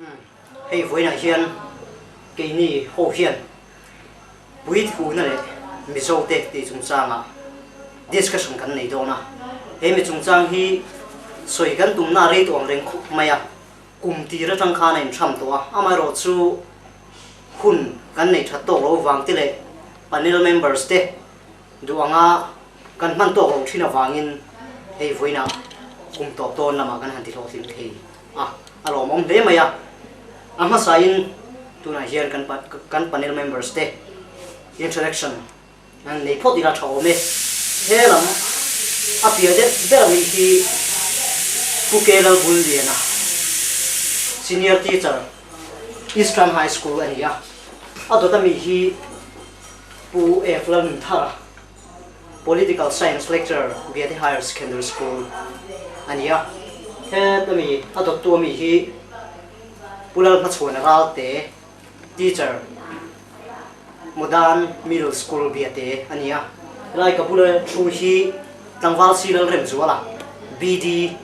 Hei vawiinah hian keini ho hian puithuna leh Mizote tih chungchangah discussion kan nei dawn a. He mi chungchang hi sawi kan tumna a rei tawh ang reng khawp mai a, kum tir atang khan a inhram tawh a, amaherawhchu hun kan nei that tawk lo vang te leh panel members te duh anga kan hman tawk lo thin avangin hei vawiinah kum tawp dawn lamah kan han ti hlawhtling thei a, a lawmawm hle mai a. A hmasain tunah hian kan kan panel members te introduction an nei phawt ila tha awm e. He lam a piah deuh ber ami hi Pu K Lalbulliana, Senior Teacher, Eastern High School a ni a. A dawt ami hi Pu F Lalnunthara, Political Science Lecturer, Biate Higher Secondary School a ni a. Het ami a dawttu ami hi Pu Lalhmachhuana Ralte, Teacher, Modern Middle School Biate a ni a. Helai ka bula thu hi Tlangval Si Lalremzuala, BD,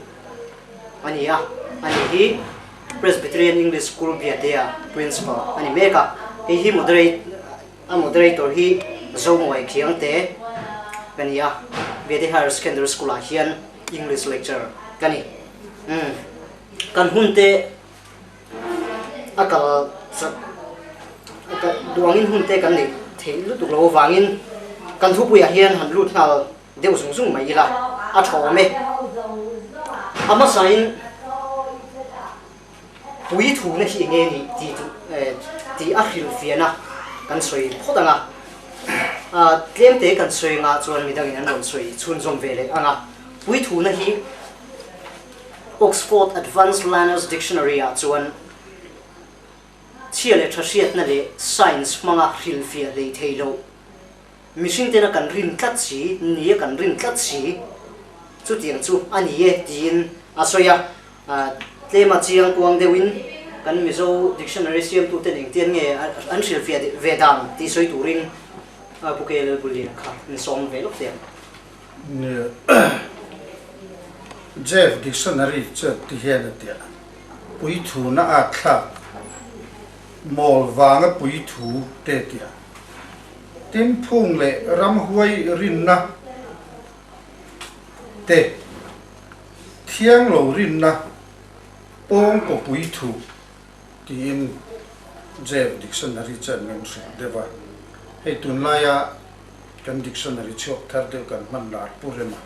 a ni a. Ani hi Presbyterian English School Biate-a Principal a ni mek a. Hei hi moderate A moderator hi Zomuai Khiangte ka ni a, Biate Higher Secondary School ah hian English lecturer ka ni. Umm kan hun te a kal chak a duangin hun te kan neih theih lutuk lo avangin kan thupuiah hian han lut nghal deuh zung zung mai ila a tha awm e. A hmasain Puithuna hi enge nih tih duh tih a hrilhfiahna kan sawi phawt ang a, tlemte kan sawi anga chuan midangin an rawn sawi chhunzawm ve leh ang a. Puithuna hi Oxford Advanced Learner's Dictionary ah chuan chhia leh tha hriatna leh science hmanga hrilhfiah hlei thei loh Mihring tena kan rin tlat si, nia kan rin tlat si, chutiang chu a ni e tiin a sawi a. Tlema chiang kuang deuhin kan Mizo dictionary siamtuten engtian nge an hrilhfiah ve dan tih sawi turin Pu KLL Bullian kha min sawm ve lawk teh ang. Nia, Jeff dictionary chuan ti hian a ti a, Puithuna at thlak, mawl vanga puithu te ti a. Tin, phung leh ramhuai rinna te, thiang lo rinna pawng kawpui thu tiin Jeff dictionary chuan min hrilh deuh a. Hei tunlaia kan dictionary chhuak thar deuh kan hman lar pu rem a,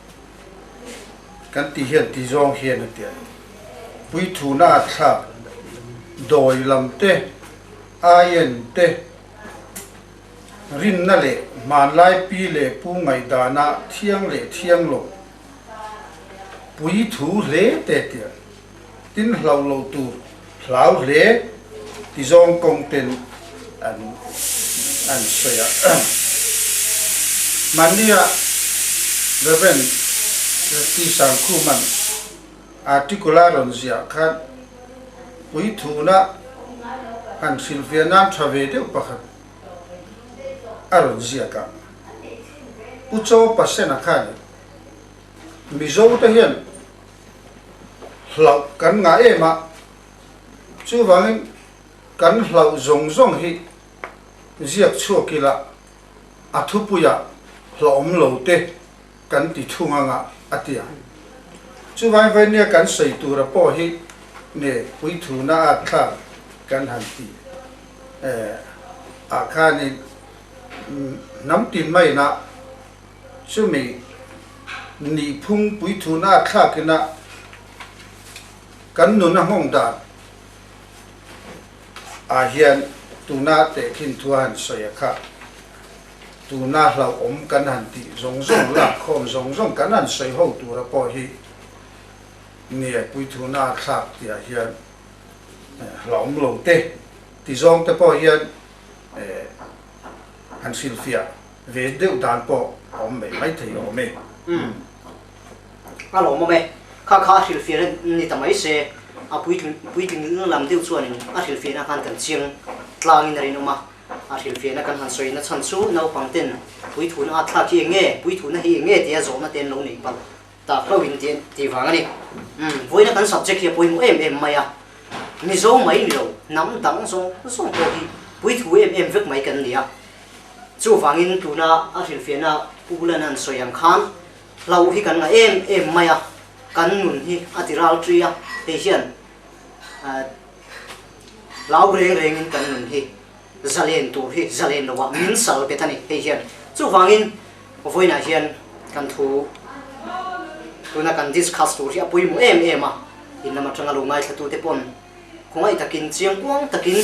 kan tih hian ti zawng hian a ti a ni. Puithuna a thlak dawi lam te, aien te, Rinna leh hmanlai pi leh pu ngaihdana thiang leh thiang lo pui thu hle te tia tin hlau lo tur hlau hle ti zawng kawng ten an an sawi a. Mahnia Rev. Repti Sangkhuman article a rawn ziah khan puithuna han hrilhfiah nan tha ve deuh pakhat a rawn ziak a. Pu Chaw Pasena khan Mizo te hian hlauh kan ngah em a, chuvangin kan hlauh zawng zawng hi ziak chhuak ila a thupuiah hlauhawm lo te kan ti thung anga a ti a. Chuvang vainia kan sawi tura pawh hi nge puithuna at thlak kan han ti ah khanin hnam tin maina chumi nihphung puithuna at thlakina kan nuna nghawng dan ah hian tuna tehkhin thu a han sawi a kha. Tuna hlauhawm kan han tih zawng zawng, lakkhawm zawng zawng kan han sawi ho tura pawh hi nge puithuna a thlak tihah hian hlauhawm lo te ti zawng te pawh hian han hrilhfiah ve deuh dan pawh a awm mai mai thei awm e. Umm. A lawmawm e. Kha kha a hrilhfiahna ni ta mai se, a puitling puitling lam deuh chuanin a hrilhfiahna khan kan chiang tlangin a rinawm a. A hrilhfiahna kan han sawi na chhan chu naupang ten puithuna a thlak hi eng nge, puithuna hi eng nge tia zawhna te an lo neih palh tak hlauhin tih tih vang a ni. Umm, vawiina kan subject hi a pawimawh em em mai a. Mizo mai ni lo, hnam dang zawng zawng pawh hi puithu em em vek mai kan ni a. Chuvangin tuna a hrilhfiahna Pu Bulana'n sawi ang khan hlauh hi kan ngah em em mai a, kan nun hi a ti ral ṭi a, hei hian hlau reng rengin kan nun hi zalen tur hi zalen loah min sal bet a ni hei hian. Chuvangin vawiinah hian kan thu tuna kan discuss tur hi a pawimawh em em a, in lam atanga lo ngaithlatute pawn khawngaih takin chiang kuang takin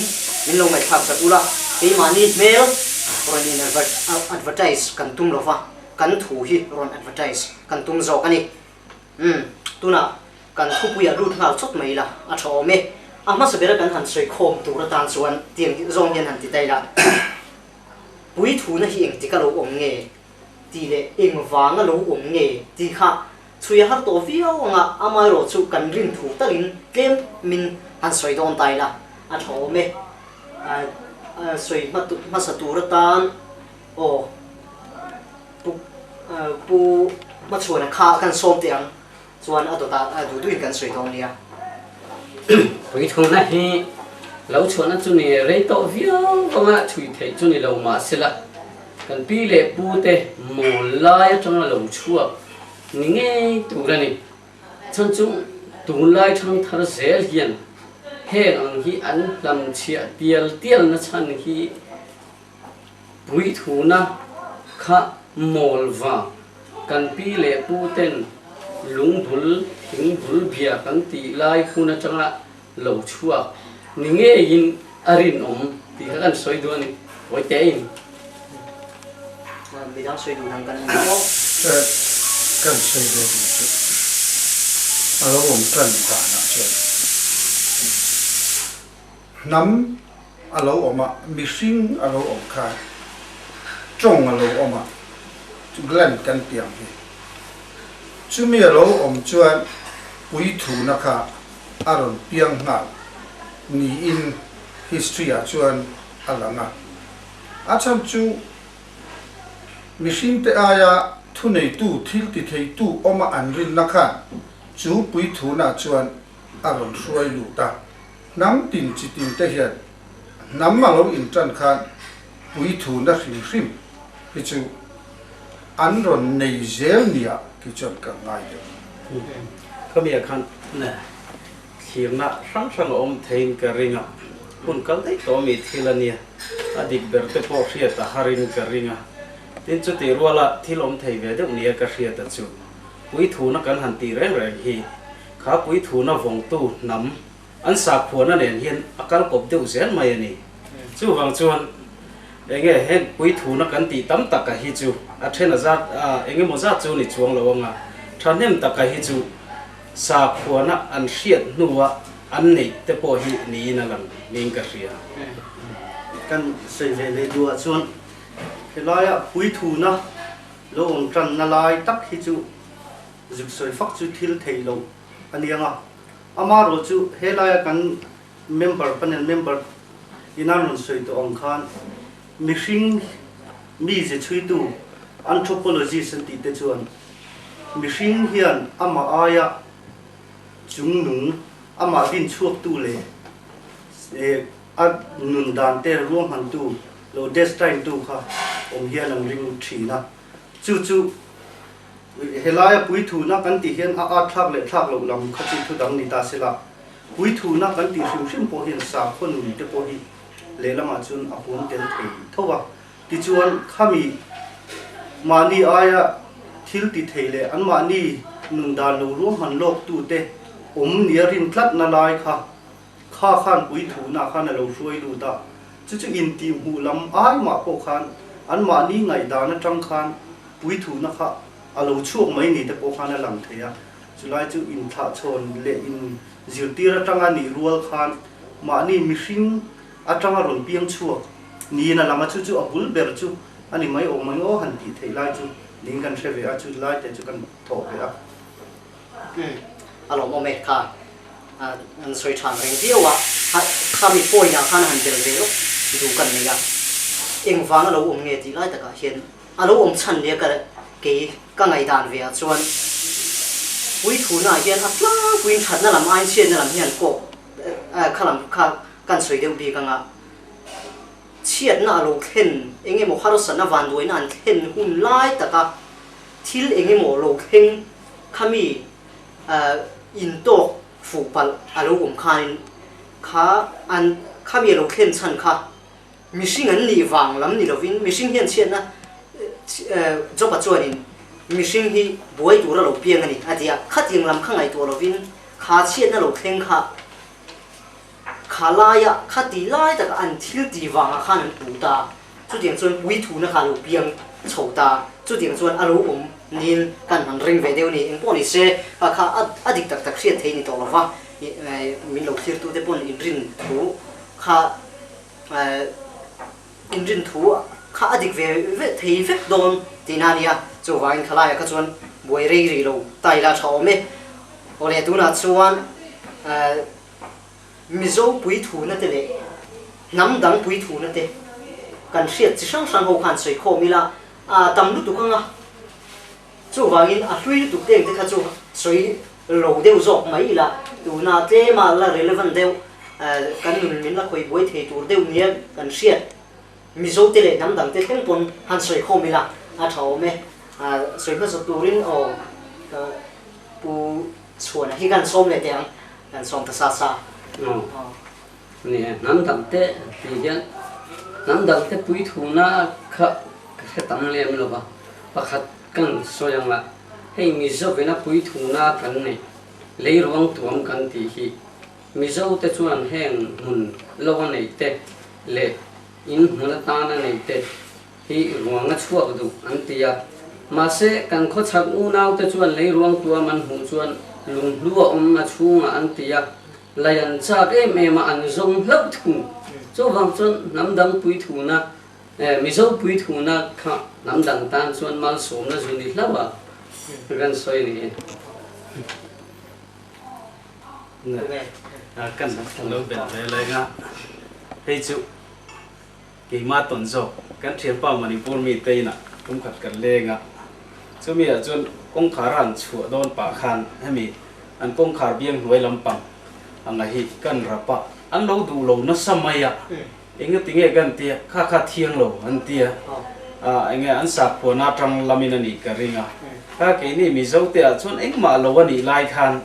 min lo ngaihthlak sak ula, keimahni hmel rawn in advertise kan tum lova, kan thu hi rawn advertise kan tum zawk a ni. Umm, tunah kan thupuiah lut nghal chawt mai ila, a tha awm e. A hmasa bera kan han sawi khawm tur atan chuan tiang zawng hian han ti ta ila, Puithuna hi engtik a lo awm nge tih leh engvanga lo awm nge tih kha chhui a har tawh viau anga amaherawh chu kan rin thu talin tlem min han sawi dawn ta ila, a tha awm e. Sawi hmasa tur atan aw. Pu Pu Hmachhuana kha kan sawm teh ang chuan a dawtah a duh duhin kan sawi dawn nia. Puithuna hi lo chhuahna chu ni rei tawh viau anga chhui theih chu ni lo mahsela kan pi leh pu te mawl lai atanga lo chhuak ni ngei tur a ni. Chhan chu tunlai thangthar zel hian heng ang hi an hlamchhiah tial tial na chhan hi Puithuna kha mawl vang kan pi leh pu ten lungbul thingbul bia kan tih lai hun atanga lo chhuak ni ngeiin a rinawm tih kha kan sawi duh a ni. Kawi teh in. Midang sawi duh dang kan ni maw? Kan sawi ve duh chu a lo awm tan danah chuan. Hnam a lo awm a, mihring a lo awm khan tawng a lo awm a, gland kan tih ang hi. Chumi a lo awm chuan puithuna kha a rawn piang nghal niin history ah chuan a lang a. A chhan chu mihringte aia thuneitu, thil titheitu awma an rinna khan chu puithuna chuan a rawn hruai lut a. Hnam tin chi tin te hian hnam a lo intan khan puithuna hrim hrim hi chu an rawn nei zel nia ki chuan ka ngai deuh. Khami ah khan thlirna hrang hrang a awm theiin ka ring a, hun kal daih tawh ami thil a nia, a dik ber te pawh hriat a harin ka ring a, tin chutih ruala thil awm thei ve deuh nia ka hriat a chu puithuna kan han tih reng reng hi Kha puithuna vawngtu hnam an sakhuana nen hian a kal kawp deuh zel mai a ni. Chuvang chuan enge heng puithuna kan tih tam taka hi chu a then a zat eng emaw zat chu ni chuang lo anga thahnem taka hi chu sakhuana an hriat hnua an neih te pawh hi niin a lang niin ka hria. Kan sawi ve leh duhah chuan helaia puithuna lo awm tanna lai tak hi chu Zuk sawi fak chu thil theih loh a ni ang a, amaherawh chu helaia kan member panel member in an rawn sawi tawh ang khan mihring mize chhuitu anthropologist an tih te chuan mihring hian amah aia chungnung amah dinchhuaktu leh a nun dan te ruahmantu lo destined tu kha awm hian an ring thin a, chu chu Helaia puithuna kan tih hian a at thlak leh thlak loh lam kha chu thu dang ni ta se la, puithuna kan tih hrim hrim pawh hian sakhaw nun te pawh hi lehlamah chuan a huam tel thei tho a. Tichuan, khami mahni aia thil ti thei leh anmahni nun dan lo ruahman lawktute awm nia rin tlatna lai kha Kha khan puithuna khan a lo hruai lut a, chu chu intihhmuh lam ai mah pawh khan anmahni ngaihdan atang khan puithuna kha a lo chhuak mai ni te pawh khan a lang thei a, chulai chu inthlahchhawn leh inzirtir atanga nih rual khan mahni mihring atanga rawn piang chhuak niin a lang a, chu chu a bul ber chu a ni mai awm ang aw han tih theih lai chu niin kan hre ve a, chu lai te chu kan thawh ve a. Umm a lawmawm e kha an sawi than reng viau a, khami point ah khan a han bel ve lawk duh kan nei a, engvang a lo awm nge tih lai takah hian a lo awm chhan nia ka kei ka ngaihdan ve ah chuan puithuna ah hian a tlangpuiin thatna lam aiin chhiatna lam hian kawk khalam kha kan sawi deuh bik anga chhiatna a lo thlen eng emaw harsatna vanduaina an thlen hun lai taka thil eng emaw lo thleng khami intawk fuh palh a lo awm khanin kha an khami a lo thlen chhan kha mihring an nih vang lam ni lovin mihring hian chhiatna Job-a chuanin mihring hi buai tur a lo piang a ni a ti a, khatiang lam kha ngaihtuah lovin kha chhiatna lo thleng kha kha laia khati lai taka an thil ti vangah khan an puh ta, chutiang chuan puithuna kha a lo piang chho ta, chutiang chuan a lo awm niin kan han ring ve deuh a ni. Engpawh ni se kha kha a dik tak tak hriat thei ni tawh lova min lo thlirtute pawn inrin thu kha inrin thu kha a dik ve ve thei vek dawn tihna a nia, chuvangin khalaiah kha chuan buai rei rih lo ta ila tha awm e. Awle tunah chuan Mizo puithuna te leh hnam dang puithuna te kan hriat chi hrang hrang ho khan sawi khawm ila a tam lutuk ang a, chuvangin a hlui lutuk te engte kha chu sawi lo deuh zawk mai ila tuna tlema la relevant deuh kan nun min la khawi buai thei tur deuh nia kan hriat Mizo te leh hnam dang te thleng pawn han sawi khawm ila a tha awm e. Sawi hmasa turin aw ka Pu Chhuana hi kan sawm leh teh ang, kan sawm ta sa sa. Aw ni e, hnam dang te tih hian hnam dang te puithuna kha ka hre tam lem lo va, pakhat kan sawi ang a, hei Mizovina puithuna kan nei, leiruang tuam kan tih hi Mizo te chuan heng hmun lo a neih te leh in hmun atana neih te hi ruang a chhuak duh an ti a. Mahse, kan khawchhak unau te chuan lei ruang tuam an hmuh chuan lunghlu a awm a chhungah an ti a, lei an chak em em a, an zawng hlauh thung. Chuvang chuan hnam dang puithuna, Mizo puithuna kha hnam dang tan chuan malsawmna zu ni hlauh a kan sawi a ni e. Kan lo belh ve leng a, hei chu keimah tawn zawk kan thianpa Manipur mi te inah tum khat kan leng a, chumi ah chuan kawngkhar a han chhuah dawn pah khan hemi an kawngkhar biang hnuai lampang anga hi kan rap a, an lo duh lo nasa mai a, engati nge kan tia kha kha thiang lo an tia, enge an sakphuan atang lamin a nih ka ring a, kha keini Mizo te ah chuan engmah lo a nih lai khan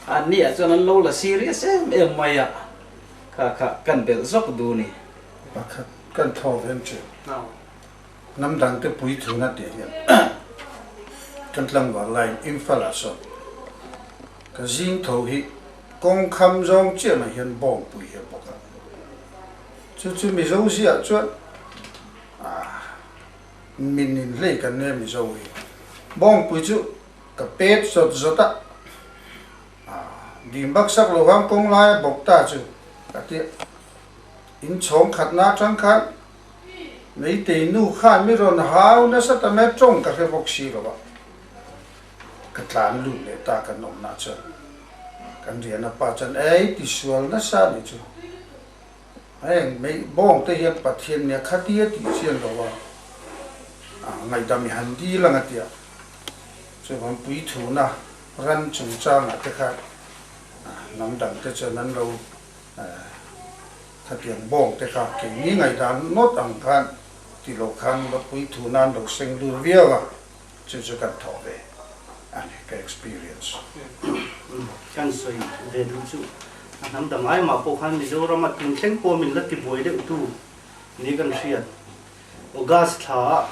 An ni ah chuan an lo la serious em em mai a, kha kha kan belh zawk duh ni. Pakhat kan thaw ve ang che. Hnam dang te pui thuna tih hian kan tlangval laiin Imphal ah sawn ka zing tho hi kawng kham zawng chiah mai hian bawng pui hi a bawk a. Chu chu Mizo ziah chuan min inhlei kan nia Mizo hi. Bawngpui chu Ka pet zawt zawt a, dim bak sak lo vang kawng laia bawk ta chu ka ti a. In chhawng khatna atang khan Meitei nu khan mi rawn hau nasa ta mai a, tawng ka hre bawk si lo a. Ka tlan lut leh ta kan awmna chuan kan riana pa chuan ei tisual nasa nih chu heng mei bawng te hian Pathian nia khatia tih chian lo a, ngaihdam i han dil ang a tia. Chuvang puithuna ran chungchangah te kha hnam dang te chuan an lo khatiang bawng te kha keini ngaihdan ngawt ang khan ti lo khan lo puithuna an lo seng lut viau a, chu chu kan thawh ve a ni ka experience. Kan sawi ve duh chu a hnam dang ai mah pawh khan Mizorama tun thleng pawh min la tibuai deuh tu ni kan hriat. August thla ah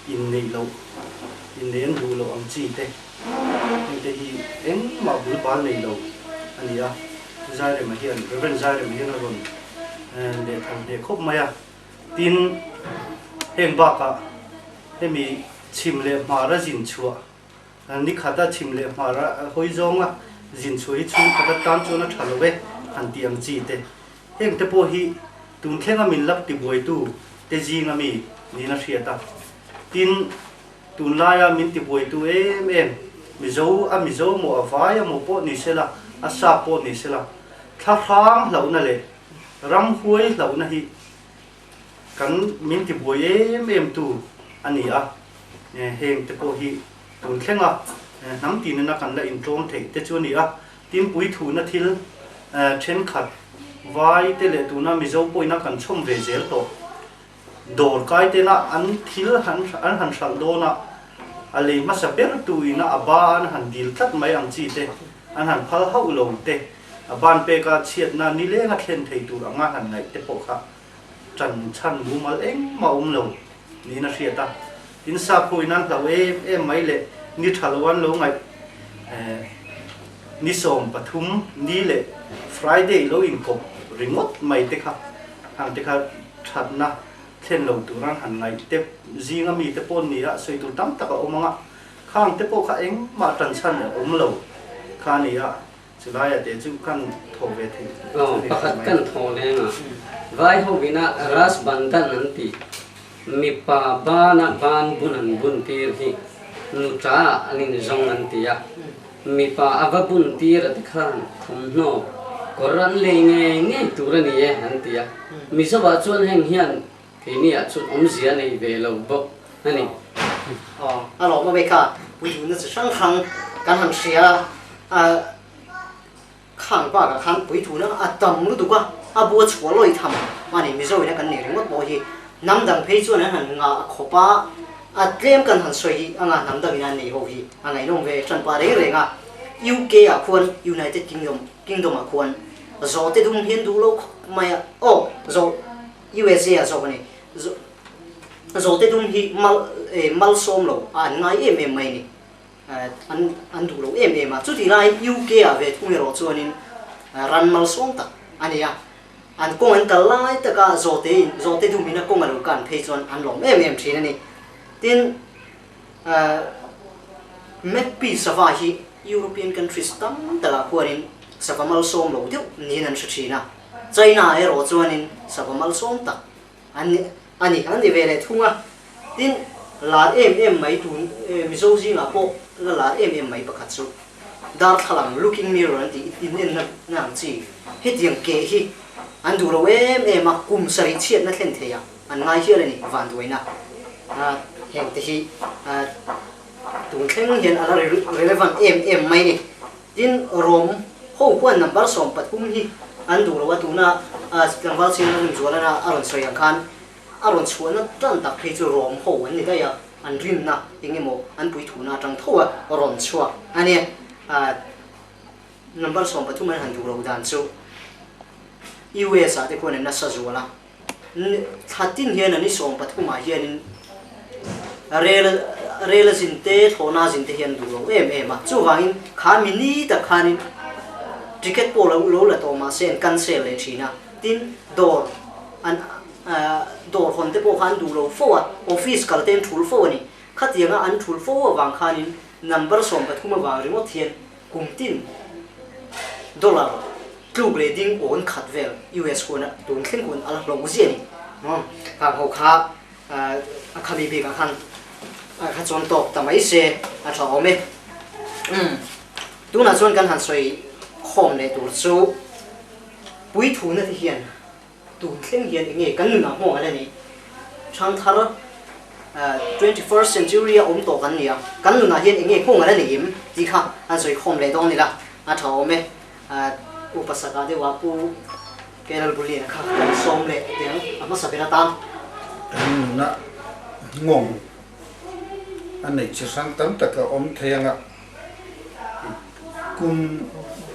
inneih loh, inneih an duh loh ang chi te, heng te hi engmah bul bal nei lo a ni a, Zairema hian, Rev. Zairema hian a rawn lehthal hneh khawp mai a. Tin, heng bakah hemi chhim leh hmara zin chhuah, nikhata chhim leh hmara hawi zawnga zin chhuah hi chhungkhat atan chuan a tha lo e han tih ang chi te, Heng te pawh hi tun thlenga min lak tibuaitu te zinga mi niin a hriat a. Tin, tunlaia min tibuaitu em em, Mizo a Mizo maw a vai a maw pawh ni sela, a sap pawh ni sela, thla hrang hlauhna leh ram huai hlauhna hi kan min tibuai em em tu a ni a. Heng te pawh hi tun thlenga hnam tinena kan la intlawm theih te chu a ni a. Tin, puithuna thil. Thenkhat vai te leh tuna Mizo pawhina kan chhawm ve zel tawh. Dawr kai tena an thil han an han hralh dawn a, a lei hmasa ber tuina a ba an han dil tlat mai ang chi te, an han phal hauh lo te, a ban peka chhiatna nilenga thlen thei tur anga han ngaih te pawh kha ṭan chhan mumal engmah awm lo niin a hriat a. Tin, sapho in an hlauh em em mai leh ni ṭha lo an lo ngaih ni 13 ni leh Friday lo inkawp ringawt mai te kha hang te kha ṭhatna thlen lo tur an han ngaih te zinga mite pawh ni a, sawi tur tam tak a awm ang a, khang te pawh kha engmah ṭan chhan a awm lo kha a ni a. Chulaiah te chu kan thaw ve thei Aw, pakhat kan thaw leng a, vai ho ina Ras Bandhan an tih, mipa bana ban bun an bun tir hi nu ta ah an inzawng an ti a, mipa a va bun tir a ti khan thawmhnaw kawr an lei ngei ngei tur a ni e an ti a, Mizo ah chuan heng hian keini ah chuan awmzia a nei ve lo bawk a ni. Aw, a lawm a vek a, puituna chi hrang hrang kan han hria a, khang bakah khan puithuna a tam lutuk a, a bua chhuah lawi tham a ni, Mizo ina kan nei ringawt pawh hi hnam dang phei chuan an han ngah khawp a, a tlem kan han sawi hi anga hnam dang ina an nei ho hi a ngaihnawm ve tan pah reng reng a, UK ah khuan United Kingdom Kingdom ah khuan zawhte dum hian duh lo khawp mai a, aw zawh USA ah zawk a ni. Zawhte dum hi mal malsawm lo a an ngai em em mai a ni. An an duh lo em em a. Chutih laiin UK ah ve thung erawh chuanin ran malsawm tak a ni a. An kawng an kal lai taka zawhte in zawhte dum in a kawng a lo kan phei chuan an lawm em em thin a ni. Tin, Magpie sava hi European countries tam takah khuanin sava malsawm lo deuh niin an hre thin a. China erawh chuanin sava malsawm tak An ni a ni, an ni ve leh thung a. Tin, lar em em mai tun Mizo zingah pawh la lar em em mai pakhat chu darthlalang, looking mirror an tih in enna na ang chi. Hetiang keh hi an duh lo em em a, kum sarih chhiatna thlen thei a an ngai hial a ni, vanduaina. Heng te hi tun thleng hian a la relevant em em mai a ni. Tin, Rom ho huan number 13 hi an duh lo a, tuna tlangval chhing a rawn zualana a rawn sawi ang khan a rawn chhuahna tan tak phei chu Rom ho an ni daih a, an rinna eng emaw an puithuna atang tho a rawn chhuak a ni. Number 13 an han duh lo dan chu US ah te khuan an nasa zual a. Thla tin hian a ni 13 ah hianin rel rel a zin te, thlawhna a zin te hian duh lo em em a. Chuvangin kha mi ni tak khanin ticket pawh lo lo la tawh mahse an cancel leh thin a. Tin, dawr an dawr hawn te pawh kha an duh lo fo a, office kal te an thul fo a ni. Khatianga an thul fo avang khanin number 13 avang ringawt hian kum tin dollar tluk leh ding awn khat vel US huan a tun thleng huan a la hlawk zia a ni. Khang ho kha a khami bik ah khan kha chuan tawk ta mai se a tha awm e. Tunah chuan kan han sawi khawm leh tur chu puithuna te hian Tun thleng hian enge kan nunah hmawng ala ni? Thangthar 21st century a awm tawh kan ni a, kan nunah hian enge hmawng ala ni em tih kha an sawi khawm leh dawn ila a tha awm e. Upa Saka deuhah Pu Kerel Buliana kha kan sawm leh teh ang a hmasa ber atan. Kan nunah nghawng a neih chi hrang tam tak a awm thei ang a, kum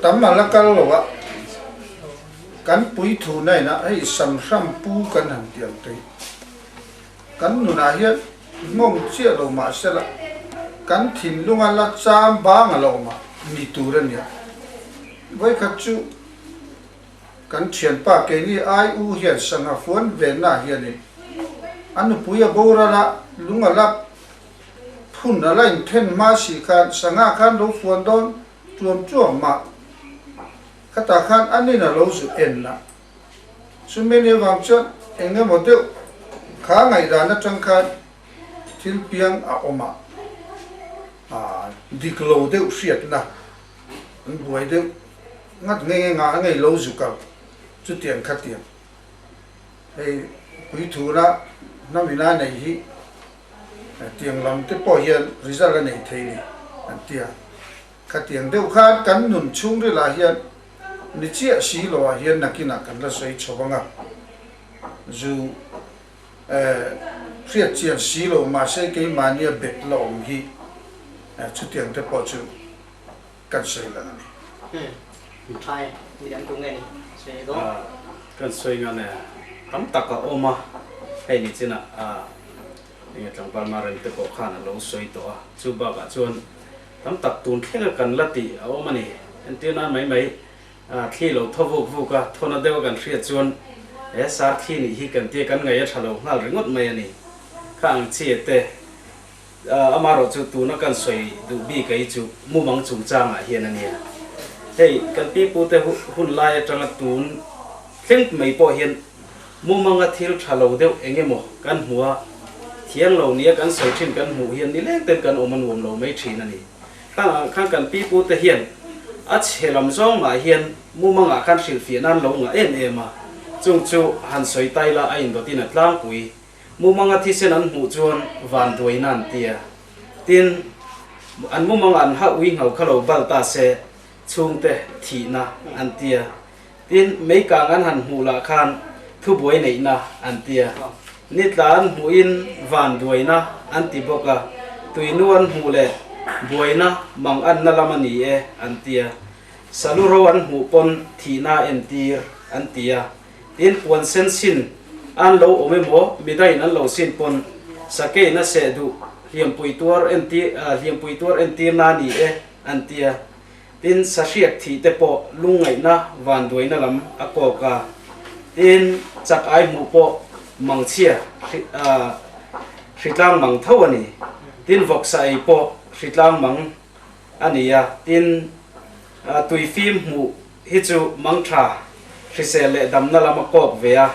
tam a la kal lo a, kan puithu na inah hei samhram pu kan han ti ang tui. Kan nunah hian nghawng chiah lo mahsela kan thinlunga la cham bang a la awm a, ni tur a nia. Vawikhat chu kan thianpa keini ai u hian sangha fuan venna hianin a nupui a boral a, lung a lap phun a la inthen hma si khan sangha khan lo fuan dawn tuam tuam mah. Khatah khan an in a lo zu en a, chumi ni avang chuan eng emaw deuh kha ngaihdan atang khan thil piang a awm a, aah dik lo deuh hriatna an buai deuh ngat nge nge ngah ngei lo zu kal chutiang khatiang hei puithuna hnam ina nei hi tiang lam te pawh hian result a nei thei ni an ti a. Khatiang deuh khan kan nun chhungril ah hian Ni chiah si lo ah hian nakinah kan la sawi chho ang a, zu eh hriat chian si lo mahse keimahnia bet la awm hi chutiang te pawh chu kan sawi lang a ni. Umm tha e, midang tu nge ni sawi dawn? Kan sawi ngan e, tam tak a awm a, hei ni chinah enge tlangval Maren te pawh khan a lo sawi tawh a, chu bakah chuan Tam tak tun thlenga kan la tih a awm a ni. Entir nan mai mai thli lo thaw vuk vuk a, thawna deuh a kan hriat chuan he sar thli nih hi kan tia kan ngaih a tha lo nghal ringawt mai a ni. Kha ang chi te amaherawh chu tuna kan sawi duh bik ei chu mumang chungchangah hian a nia. Hei kan pipute hun lai atanga tun thleng mai pawh hian Mumanga thil tha lo deuh eng emaw kan hmu a, thiang lo nia kan sawi thin kan hmuh hian nileng ten kan awm a nuam lo mai thin a ni. Khang ang khan kan pipu te hian a chhe lam zawng mah hian mumangah khan hrilhfiah nan lo ngah em em a, chung chu han sawi tai la a indawtin a tlangpui. Mumanga thisen an hmuh chuan vanduaina an ti a, tin, an mumanga an ha ui ngho kha lo bal ta se chhungte thihna an ti a. Tin, meikang an han hmuh lah khan thubuai neihna an ti a, nitla an hmuhin van duaina an ti bawk a, tuinu an hmuh leh buaina mang anna lam a ni e an ti a, salu ro an hmuh pawn thihna entir an ti a, tin, puan sen sin an lo awm emaw midangin an lo sin pawn sakeiin a seh duh hliampui tuar entir hliampui tuar entirna a ni e an ti a. Tin, sahriak thih te pawh lungngaihna vanduaina lam a kawk a, tin, chak ai hmuh pawh mangchhia hritlang mang tho a ni. Tin, vawksa ei pawh hritlang mang a ni a, tin, tuifim hmuh hi chu mangtha hrisel leh damna lam a kawk ve a,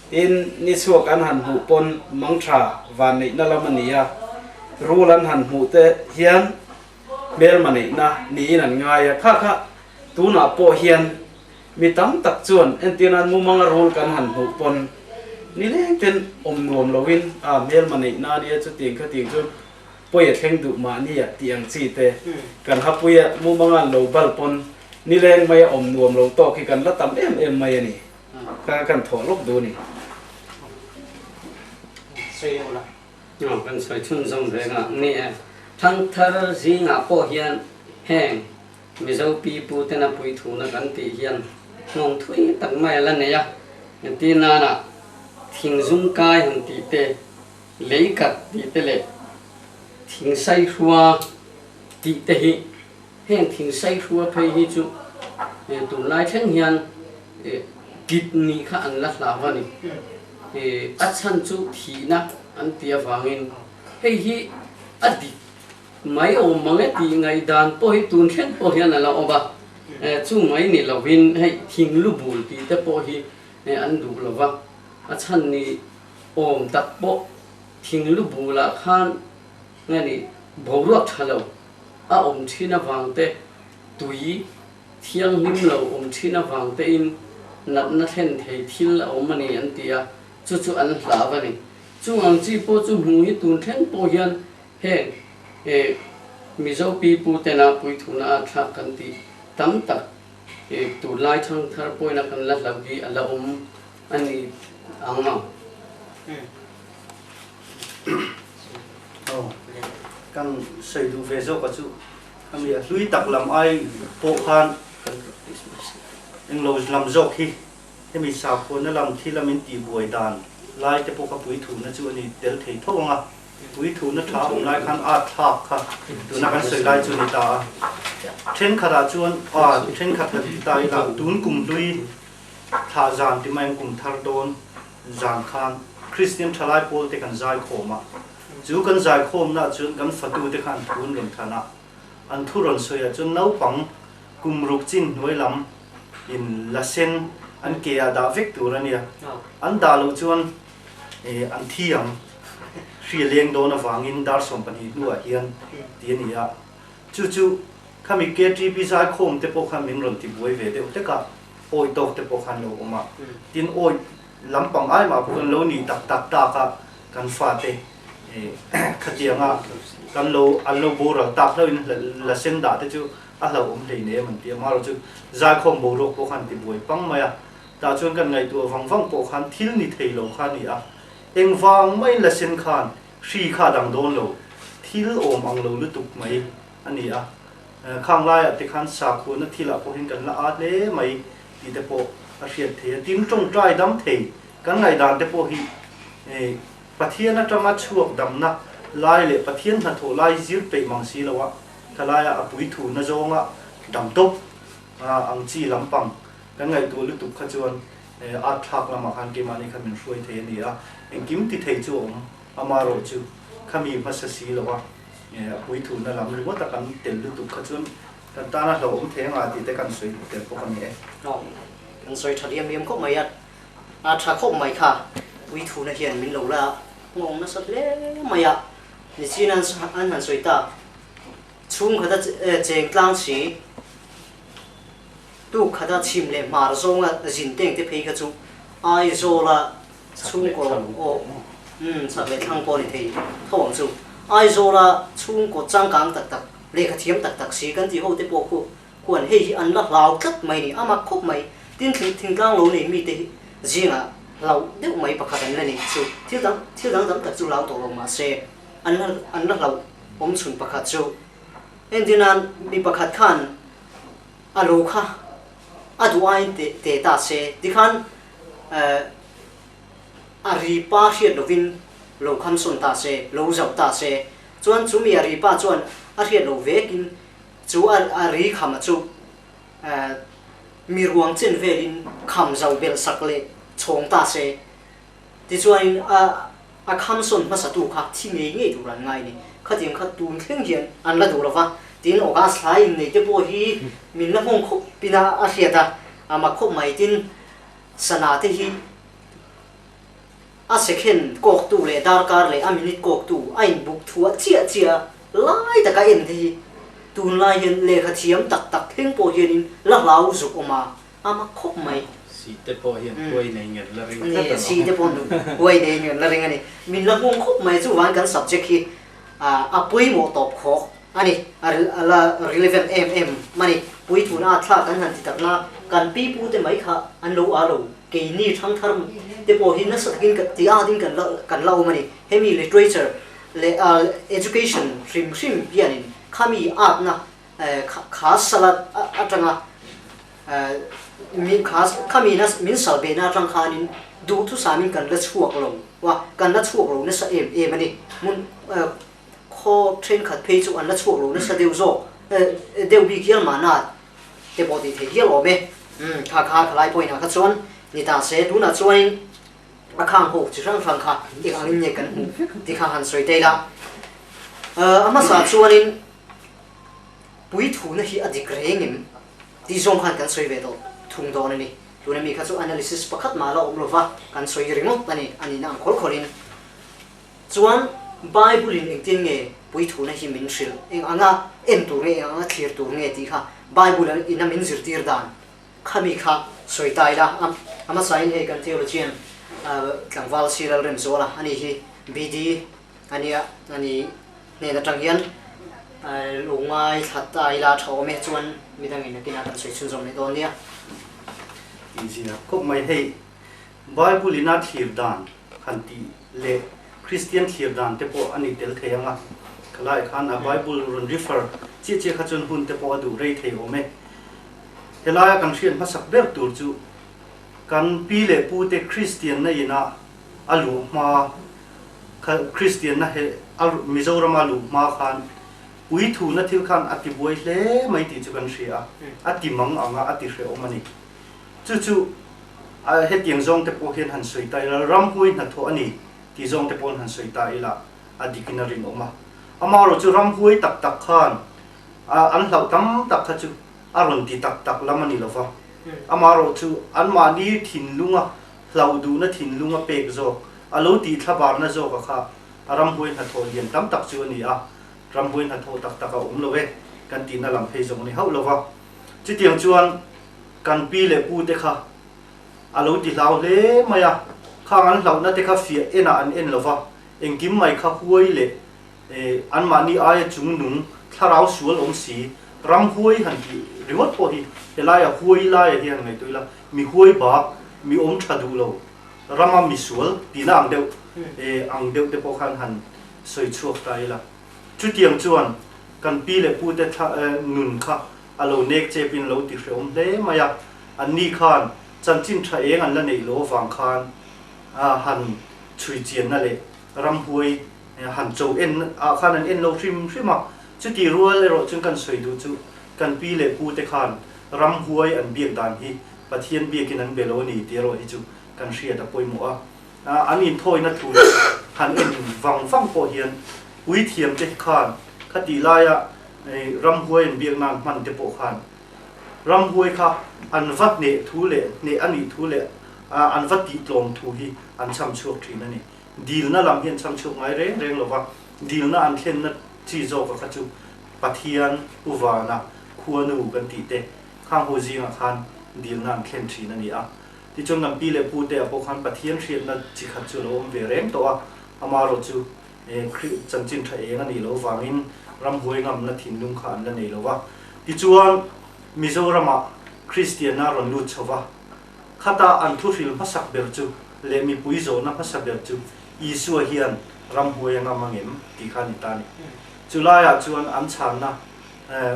tin, ni chhuak an han hmuh pawn mangtha vanneihna lam a ni a, rul an han hmuh te hian Hmelma neihna niin an ngai a, kha kha tunah pawh hian mi tam tak chuan entir nan mumanga rul kan han hmuh pawn nileng ten awm nuam loin a hmelma neihna a nia chutiang khatiang chuan pawi a thleng duh mahni ah tih ang chi te kan hapui a mumanga an lo bal pawn nileng mai a awm nuam lo tawk hi kan la tam em em mai a ni kha kan thawh lawk duh a ni. Kan sawi chhunzawm ve nga ni e. Thangthar zingah pawh hian heng Mizo pi pu tena puithuna kan tih hian nghawng thui tak mai a la nei a. Entir nana thing zum kai han tih te, lei kat tih te leh thing saihrua tih te hi heng thing saihrua phei hi chu tunlai thleng hian kit nih kha an la hlau a ni. A chhan chu thihna an ti avangin hei hi a dik mai awm mang e tih ngaihdan pawh hi tun thleng pawh hian a la awm a, chu mai ni lovin hei thing lu bul tih te pawh hi an duh lo va, a chhan ni awm tak pawh thing lu bulah khan nge ni boruak tha lo a awm thin avang te tui Thianghlim lo awm thin avang tein natna thlen thei thil a awm a ni an ti a, chu chu an hlau a ni. Chung ang chi pawh chu hmu hi tun thleng pawh hian heng eh Mizo pi pu tena puithuna a thlak kan tih tam tak eh tunlai thangthar pawina kan la hlau hi a la awm a ni ang ang. Aw, kan sawi duh ve zawk a chu. Khami a hlui tak lam ai pawh khan englo lam zawk hi hemi sakhuana lam thil a min tihbuai dan lai te pawh kha puithuna chu a ni tel thei tho ang a, puithuna tha awm lai khan at thlak kha tuna kan sawi lai chu a ni ta a. Thenkhatah chuan a thenkhat han ti ta ila tun kum hlui thlah zan ti mai ang kum thar dawn zan khan Kristian thalai pawl te kan zai khawm a. Chu kan zaikhawmna chuan kan fatute kha an thu an rawn than a, an thu rawn sawiah chuan naupang kum ruk chin hnuai lam in la sen an ke ah dah vek tur a nia, an dah loh chuan an thi ang, hri a leng dawn avangin dar 12 hnuah hian ti a ni a, chu chu khami KTP zaikhawm te pawh khan min rawn tibuai ve deuh hlek a, awi tawk te pawh khan lo awm a, tin awi lampang ai mah pawh kan lo nih tak tak tak a. Kan fate Khatianga kan lo an lo boral tak hlauhin la sen dah te chu a hlauhawm hleinem an ti a, amaherawh chu zaikhawm boruak pawh khan ti buai pang mai a, tah chuan kan ngaihtuah vang vang pawh khan thil ni thei lo kha a ni a, engvang maiin la sen khan hri kha a dang dawn lo, thil awm ang lo lutuk mai a ni a, khang laiah te khan sakhuana thilah pawhin kan la â hle mai tih te pawh a hriat thei a, tin tawngtai dam thei kan ngaihdan te pawh hi Pathian atanga chhuak damna lai leh Pathian hnathawh lai zir peih mang si lo a, khalaia a puithu na zawnga dam tawp ang chi lampang kan ngaihtuah lutuk kha chuan art thlak lamah khan keimahni kha min hruai thei a ni a, engkim ti thei chu a awm, amaherawh chu khami hmasa si lo a, a puithu na lam ringawt a kan tel lutuk kha chuan kan tana hlauhawm thei anga tih te kan sawi tel bawk a ni e. Kan sawi tha liam liam khawp mai a. A tha khawp mai kha, Puithuna hian min lo la nghawng nasa hle mai a, nichin an han sawi tak, chhung khata cheng tlang si, tuk khata chhim leh hmar zawnga zin teng te phei kha chu Aizawla chhungkaw aw umm chak leh thlang pawh a ni thei tho ang chu. Aizawla chhungkaw changkang tak tak, lehkha thiam tak tak si kan tih ho te pawh khu Khuan hei hi an la hlau tlat mai ni, a mak khawp mai. Tin thingtlang lo nei mite hi zingah hlauh deuh mai pakhat an la nei chu thil dang thil dang dang tak chu hlau tawh lo mahse an la an la hlauh awm chhun pakhat chu entirnan mi pakhat khan a lo kha a duh aiin te te ta se tikhan eh a ri pa hriat lovin lo kham sawn ta se lo zauh ta se chuan chu mi a ri pa chuan a hriat loh vekin Chu a ri khama chu mi ruang chen velin kham zau belh sak leh chhawng ta se. Tichuanin a a kham sawn hmasatu kha thi ngei ngei tur an ngai ni. Khatiang kha tun thleng hian an la duh lo va, tin August thla innei te pawh hi min la hmawng khawp in a hriat a, a mak khawp mai. Tin sana te hi a second kawktu leh darkar leh a minute kawktu a inbuk thuah chiah chiah a, lai taka en te hi tunlai hian lehkha thiam tak tak thleng pawh hianin la hlau zuk awm a, a mak khawp mai. Si te pawh hian huai nei ngen la ring tlat a ni. Si te pawh huai nei ngen la ring a ni. Min la hmung khawp mai chuvangin kan subject hi a pawimawh tawp khawk a ni, a la relevant em em a ni. Puithuna a thlak kan han ti tak na, kan pi pu te mai kha an lo a lo, keini thangthar te pawh hi nasa takin ti at in kan la kan la awm a ni. Hemi literature leh education hrim hrim hianin khami atna kha sala atanga min kha khami na min sal behna atang khanin duhthusamin kan la chhuak lo a, kan la chhuak lo nasa em em a ni. Hmun Khaw thenkhat phei chu an la chhuak lo nasa deuh zawk, deuh bik hial mahna te pawh tih theih hial awm e. Umm, kha kha khalai pawhin ah kha chuan ni ta se, tunah chuanin a khang ho chi hrang hrang kha eng angin nge kan hmuh tih kha han sawi ta ila. A hmasa chuanin puithuna hi a dik reng em tih zawng khan kan sawi ve tawh thung dawn a ni. Tuna mi kha chu analysis pakhat mah la awm lova kan sawi ringawt a ni, a nihna ang khawr khawrin. Chuan Bible-in engtin nge puithuna hi min hrilh? Eng anga en tur nge, eng anga thlir tur nge tih kha Bible in a min zirtir dan khami kha sawi ta ila. A hmasain hei kan theologian tlangval Cyril Remzuala a ni hi BD a nia, a ni hnen atang hian lo ngaithla ta ila tha awm e chuan midangin nakinah kan sawi chhunzawm leh dawn nia. Tihzia khawp mai hei Bible-in a thlir dan han tih leh Kristian thlir dan te pawh a ni tel thei ang a, khalai khan a Bible rawn refer chiah chiah kha chuan hun te pawh a duh rei thei awm e. Helaia kan hriat hmasak ber tur chu kan pi leh pu te Kristianna ina a luh hma kha Kristianna he a Mizorama luh hma khan puithuna thil khan a ti buai hle mai tih chu kan hria a, a ti mang ang a, a ti hrehawm a ni. Chu chu a hetiang zawng te pawh hian han sawi ta ila, ramhuai hnathawh a ni tih zawng te pawhin han sawi ta ila a dikin a rinawm a. Amaherawh chu ramhuai tak tak khan an hlauh tam tak kha chu a rawn ti tak tak lam a ni lova. Amaherawh chu anmahni thinlunga hlauh duhna thinlunga pek zawk, a lo tih thlabarna zawka kha a ramhuai hnathawh lian tam tak chu a ni a. Ramhuai hnathawh tak tak a awm lo e kan tihna lam phei zawng a ni hauh lova. Chutiang chuan kan pi leh pu te kha a lo ti hlau hle mai a, khang an hlauhna te kha fiah enah an en lo va, Engkim mai kha huai leh anmahni aia chungnung thlarau sual awm si, ram huai han tih ringawt pawh hi helaia huai laia hian ngaihtuah ila mi huai bak, mi awm tha duh lo, rama mi sual tihna ang deuh ang deuh te pawh khan han sawi chhuak ta ila. Chutiang chuan kan pi leh pute nun kha a lo nek chepin lo ti hrehawm hle mai a, anni khan chanchin tha eng an la neih lo avang khan han chhui chianna leh ramhuai han cho en ah khan an en lo hrim hrim a, chuti rual erawh chuan kan sawi duh chu kan pi leh pu te khan ramhuai an biak dan hi Pathian biakin an be lo a ni tih erawh hi chu kan hriat a pawimawh a, an inthawina thu han en vang vang pawh hian puithiam te khan khatih laia ramhuai an biak nan hman te pawh khan ramhuai kha an va hneh thu leh hneh a nih thu leh an va tihtlawm thu hi an chham chhuak thin a ni. Dilna lam hi an chham chhuak ngai reng reng lo va, dilna an thlenna chi zawka kha chu Pathian, U Vana, Khuanu kan tih te khang ho zingah khan dilna an thlen thin a ni a. Tichuan kan pi leh pu te ah pawh khan Pathian hriatna chi khat chu a lo awm ve reng tawh a, amaherawh chu Khrih chanchin tha eng a nih loh vangin ramhuai ngamna thinlung kha an la nei lo va. Tichuan Mizoramah Kristianna rawn lut chho va, Khata an thuhril hmasak ber chu leh mipui zawhna hmasa ber chu Isua hian ramhuai a ngam angem tih kha a ni ta a ni. Chu laiah chuan an chhanna,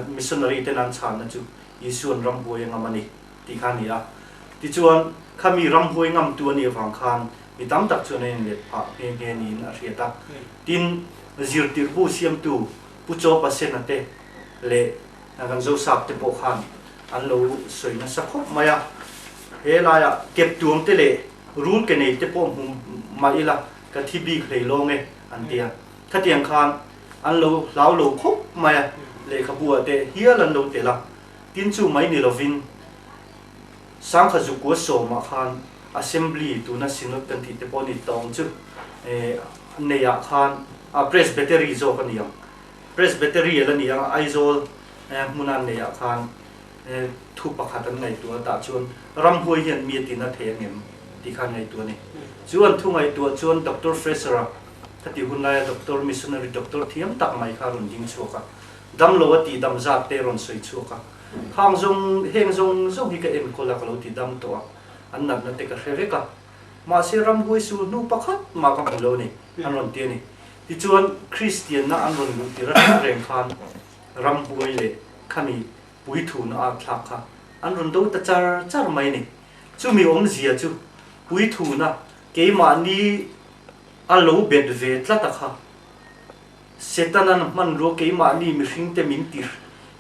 missionary ten an chhanna chu Isua'n ramhuai a ngam a ni tih kha a ni a. Tichuan, khami ramhuai ngamtu a nih avang khan mi tam tak chuan an inlet phah nghe nghe niin a hriat a. Tin, zirtirhbu siamtu Pu Chaw Pasena te leh kan Zosap te pawh khan an lo sawi nasa khawp mai a, he laiah kep tuam te leh rul ke nei te pawh hmu mah ila ka thi bik hlei lawng e an ti a, khatiang khan an lo hlau lo khawp mai a, lehkhabu ah te hial an lo tel a, tin chu mai ni lovin Sangkha Zukua sawmah khan Assembly tuna Synod kan tih te pawh a ni tawng chu neiah khan Presbytery zawk a ni ang. Presbytery a la ni a, Aizawl hmuna an neihah khan thu pakhat an ngaihtuah a, tah chuan ramhuai hian mi a tina thei angem tih kha an ngaihtuah a ni. Chu an thu ngaihtuah chuan Doctor Fraser-a khatih hun laia doctor, missionary doctor thiam tak mai kha a rawn ding chhuak a, damlo a tih dam zat te a rawn sawi chhuak a, khang zawng heng zawng zawng hi ka enkawl a, ka lo ti dam tawh a, an natna te ka hre vek a, mahse ramhuai sul hnu pakhat mah ka hmu lo a ni, an rawn ti a ni. Tichuan, Kristianna an rawn luh tir aṭang reng khan ramhuai leh khami puithuna a thlak kha an rawn do ta char char mai a ni. Chumi awmzia chu puithuna keimahni a lo bet ve tlat a kha. Setana'n hmanrua keimahni mihringte min ti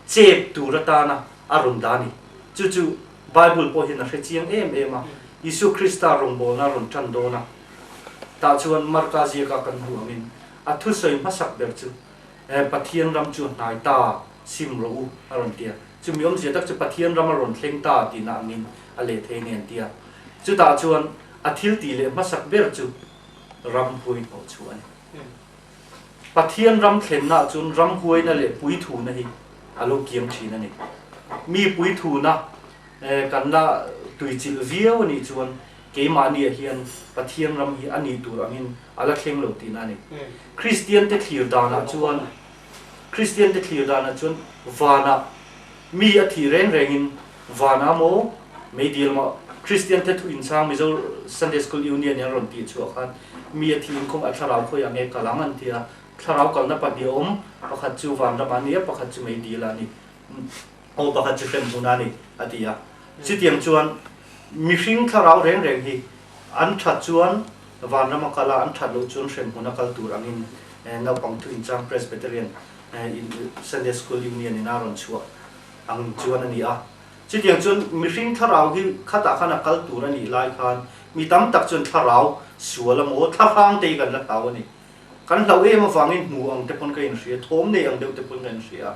chep tur atana a rawn dah a ni. Chu chu Bible pawh hian a hre chiang em em a, Isua Krista rawngbawlna a rawn ṭan dawn a. Tah chuan Marka ziaka kan hmuh angin a thusawi hmasak ber chu, Pathian ram chu a hnai ta, sim rawh u, a rawn ti a. Chumi awmzia tak chu Pathian ram a rawn thleng ta tihna angin a leh thei a ni an ti a. Chutah chuan a thil tih leh hmasak ber chu ram huai hnawh chhuah a ni. Pathian ram thlennaah chuan ram huaina leh puithuna hi a lo kiam thin a ni. Mi puithuna kan la tuichilh viau a nih chuan Keimahniah hian Pathian ram hi a nih tur angin a la thleng lo tihna a ni. Kristiante thlir danah chuan Kristiante thlir danah chuan vanah mi a thih reng rengin vanah maw meidil maw Kristiante thu inchhang Mizo Sunday School Union in an rawn tih chhuah khan mi a thih inkhawm a thlarau khawiah nge kal ang an ti a, thlarau kalna pahnih a awm, pakhat chu vanram ah a ni a, pakhat chu meidil ah a ni. Aw pakhat chu hrem hmun a ni, a ti a. Chutiang chuan mihring thlarau reng reng hi an that chuan vanram a kal a, an that loh chuan hrem hmun a kal tur angin naupang thu inchang Presbyterian Sunday School Union in a rawn chhuah ang chuan a ni a. Chutiang chuan mihring thlarau hi khatah khan a kal tur a nih lai khan mi tam tak chuan thlarau sual emaw thlahrang te hi kan la hlau a ni. Kan hlauh em avangin hmu ang te pawn ka inhria, thawm nei ang deuh te pawn ka inhria a.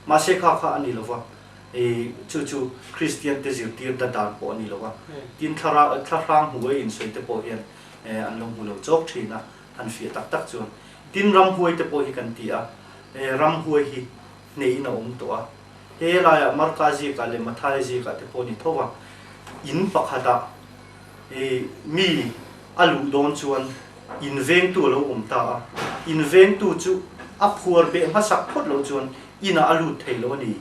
Mahse kha kha a ni lo va, i chu chu Kristian te zirtir da dan pawh a ni lo va, tin thlara thlahrang hmu a insawi te pawh hian an lo hmu lo chawk thin a, han fiah tak tak chuan. Tin ramhuai te pawh hi kan ti a, ramhuai hi hneihin a awm tawh a, he laiah Marka ziakah leh Mathaia ziakah te pawh a ni tho va, in pakhatah i mi a luh dawn chuan. Invengtu a lo awm ta a, invengtu chu a phuar beh hmasak phawt loh chuan inah a lut thei lo a ni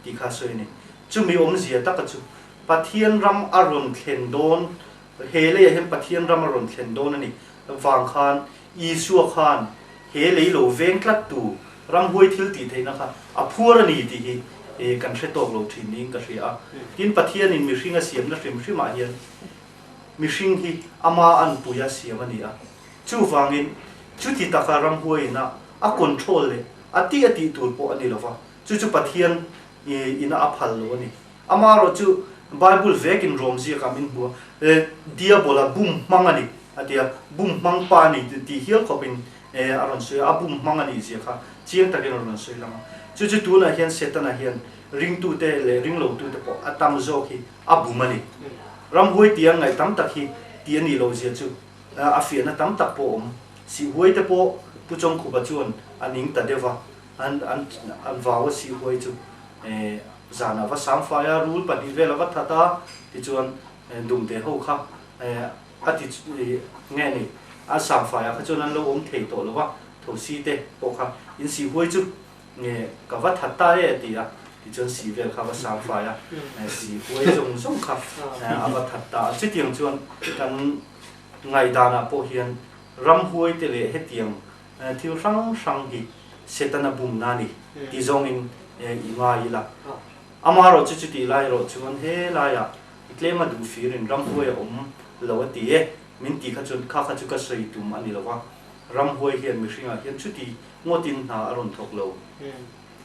tih kha a sawi a ni. Chumi awmzia taka chu Pathian ram a rawn thlen dawn, he leiah hian Pathian ram a rawn thlen dawn a ni vang khan Isua khan he lei lo veng tlattu ramhuai thil tih theihna kha a phuar a ni tih hi kan hre tawk lo thin niin ka hria a. Tin, Pathianin mihring a siamna hrim hrimah hian mihring hi ama anpui a siam a ni a. Chuvangin, chuti taka ramhuaiin a a control leh a tih a tih tur pawh a ni lo va, chu chu Pathian ina a phal lo a ni. Amaherawh chu Bible vekin Rom ziakah min hmu a, Diabola bum hmang a ni a ti a, bum hmang pa a ni tih hial khawpin a rawn sawi a, a bum hmang a nih zia kha chiang takin a rawn sawi lang a. Chu chu tunah hian Setana hian ringtute leh ringlotute pawh a tam zawk hi a bum a ni. Ramhuai tih an ngaih tam tak hi tih a nih loh zia chu a fiahna tam tak pawh a awm. Sihhuaite pawh Pu Chawngkhupa chuan a ning ta deuh va, an an vau a Sihhuai chu zanah va samfai a, rul pahnih vel a va that a, tichuan dumte ho kha a ti nge ni, a samfaiah kha chuan an lo awm thei tawh lo va, thosi te pawh kha in Sihhuai chu Nge ka va that ta e a ti a, tichuan si vel kha a va sang fai a, si huai zawng zawng kha a va that ta a. Chutiang chuan kan ngaihdanah pawh hian ramhuai te leh hetiang thil hrang hrang hi Setana bumna a ni ti zawngin i ngai ila. Amaherawh chu chutih lai erawh chuan helaiah tlema duh firin ramhuai a awm lo a ti e min tih kha chuan kha kha chu ka sawi tum a ni lo va, ramhuai hian mihringah hian chuti Ngawtin hna a rawn thawk lo.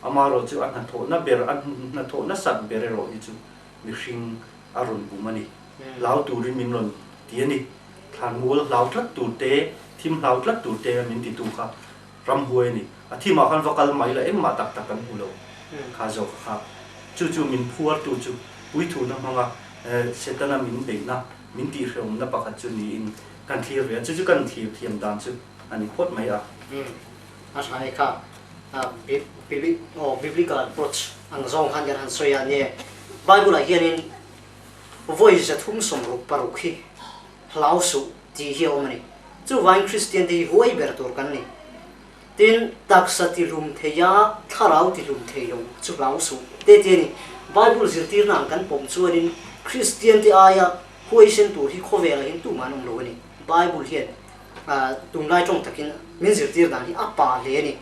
Amaherawh chu a hnathawhna ber, a hnathawh nasat ber erawh hi chu mihring a rawn bum a ni. Hlau turin min rawn ti a ni. Thlanmual hlau tlat tur te, thim hlau tlat tur te min titu kha ramhuai a ni. A thimah khan va kal mai la engmah tak tak kan hmu lo kha zawk kha. Chu chu min phuartu chu puithuna hmanga Setana min beihna, min tihhrehawmna pakhat chu niin kan thlir ve a. Chu chu kan thlir thiam dan chu. a ni phawt mai a. A tha e kha Biblical approach ang zawng khan kan han sawi a nia. Bible ah hianin vawi 366 hi hlau suh tih hi a awm a ni. Chuvangin Kristian te hi huai ber tur kan ni. Tin, taksa tihlum thei a, thlarau tihlum thei lo chu hlau suh te ti a ni. Bible zirtirna ang kan pawm chuanin Kristian te aia huaisen tur hi khawvelah hian tumah an awm lo a ni. Bible hian Tunlai tawng takin min zirtir dan hi a pa hle a ni.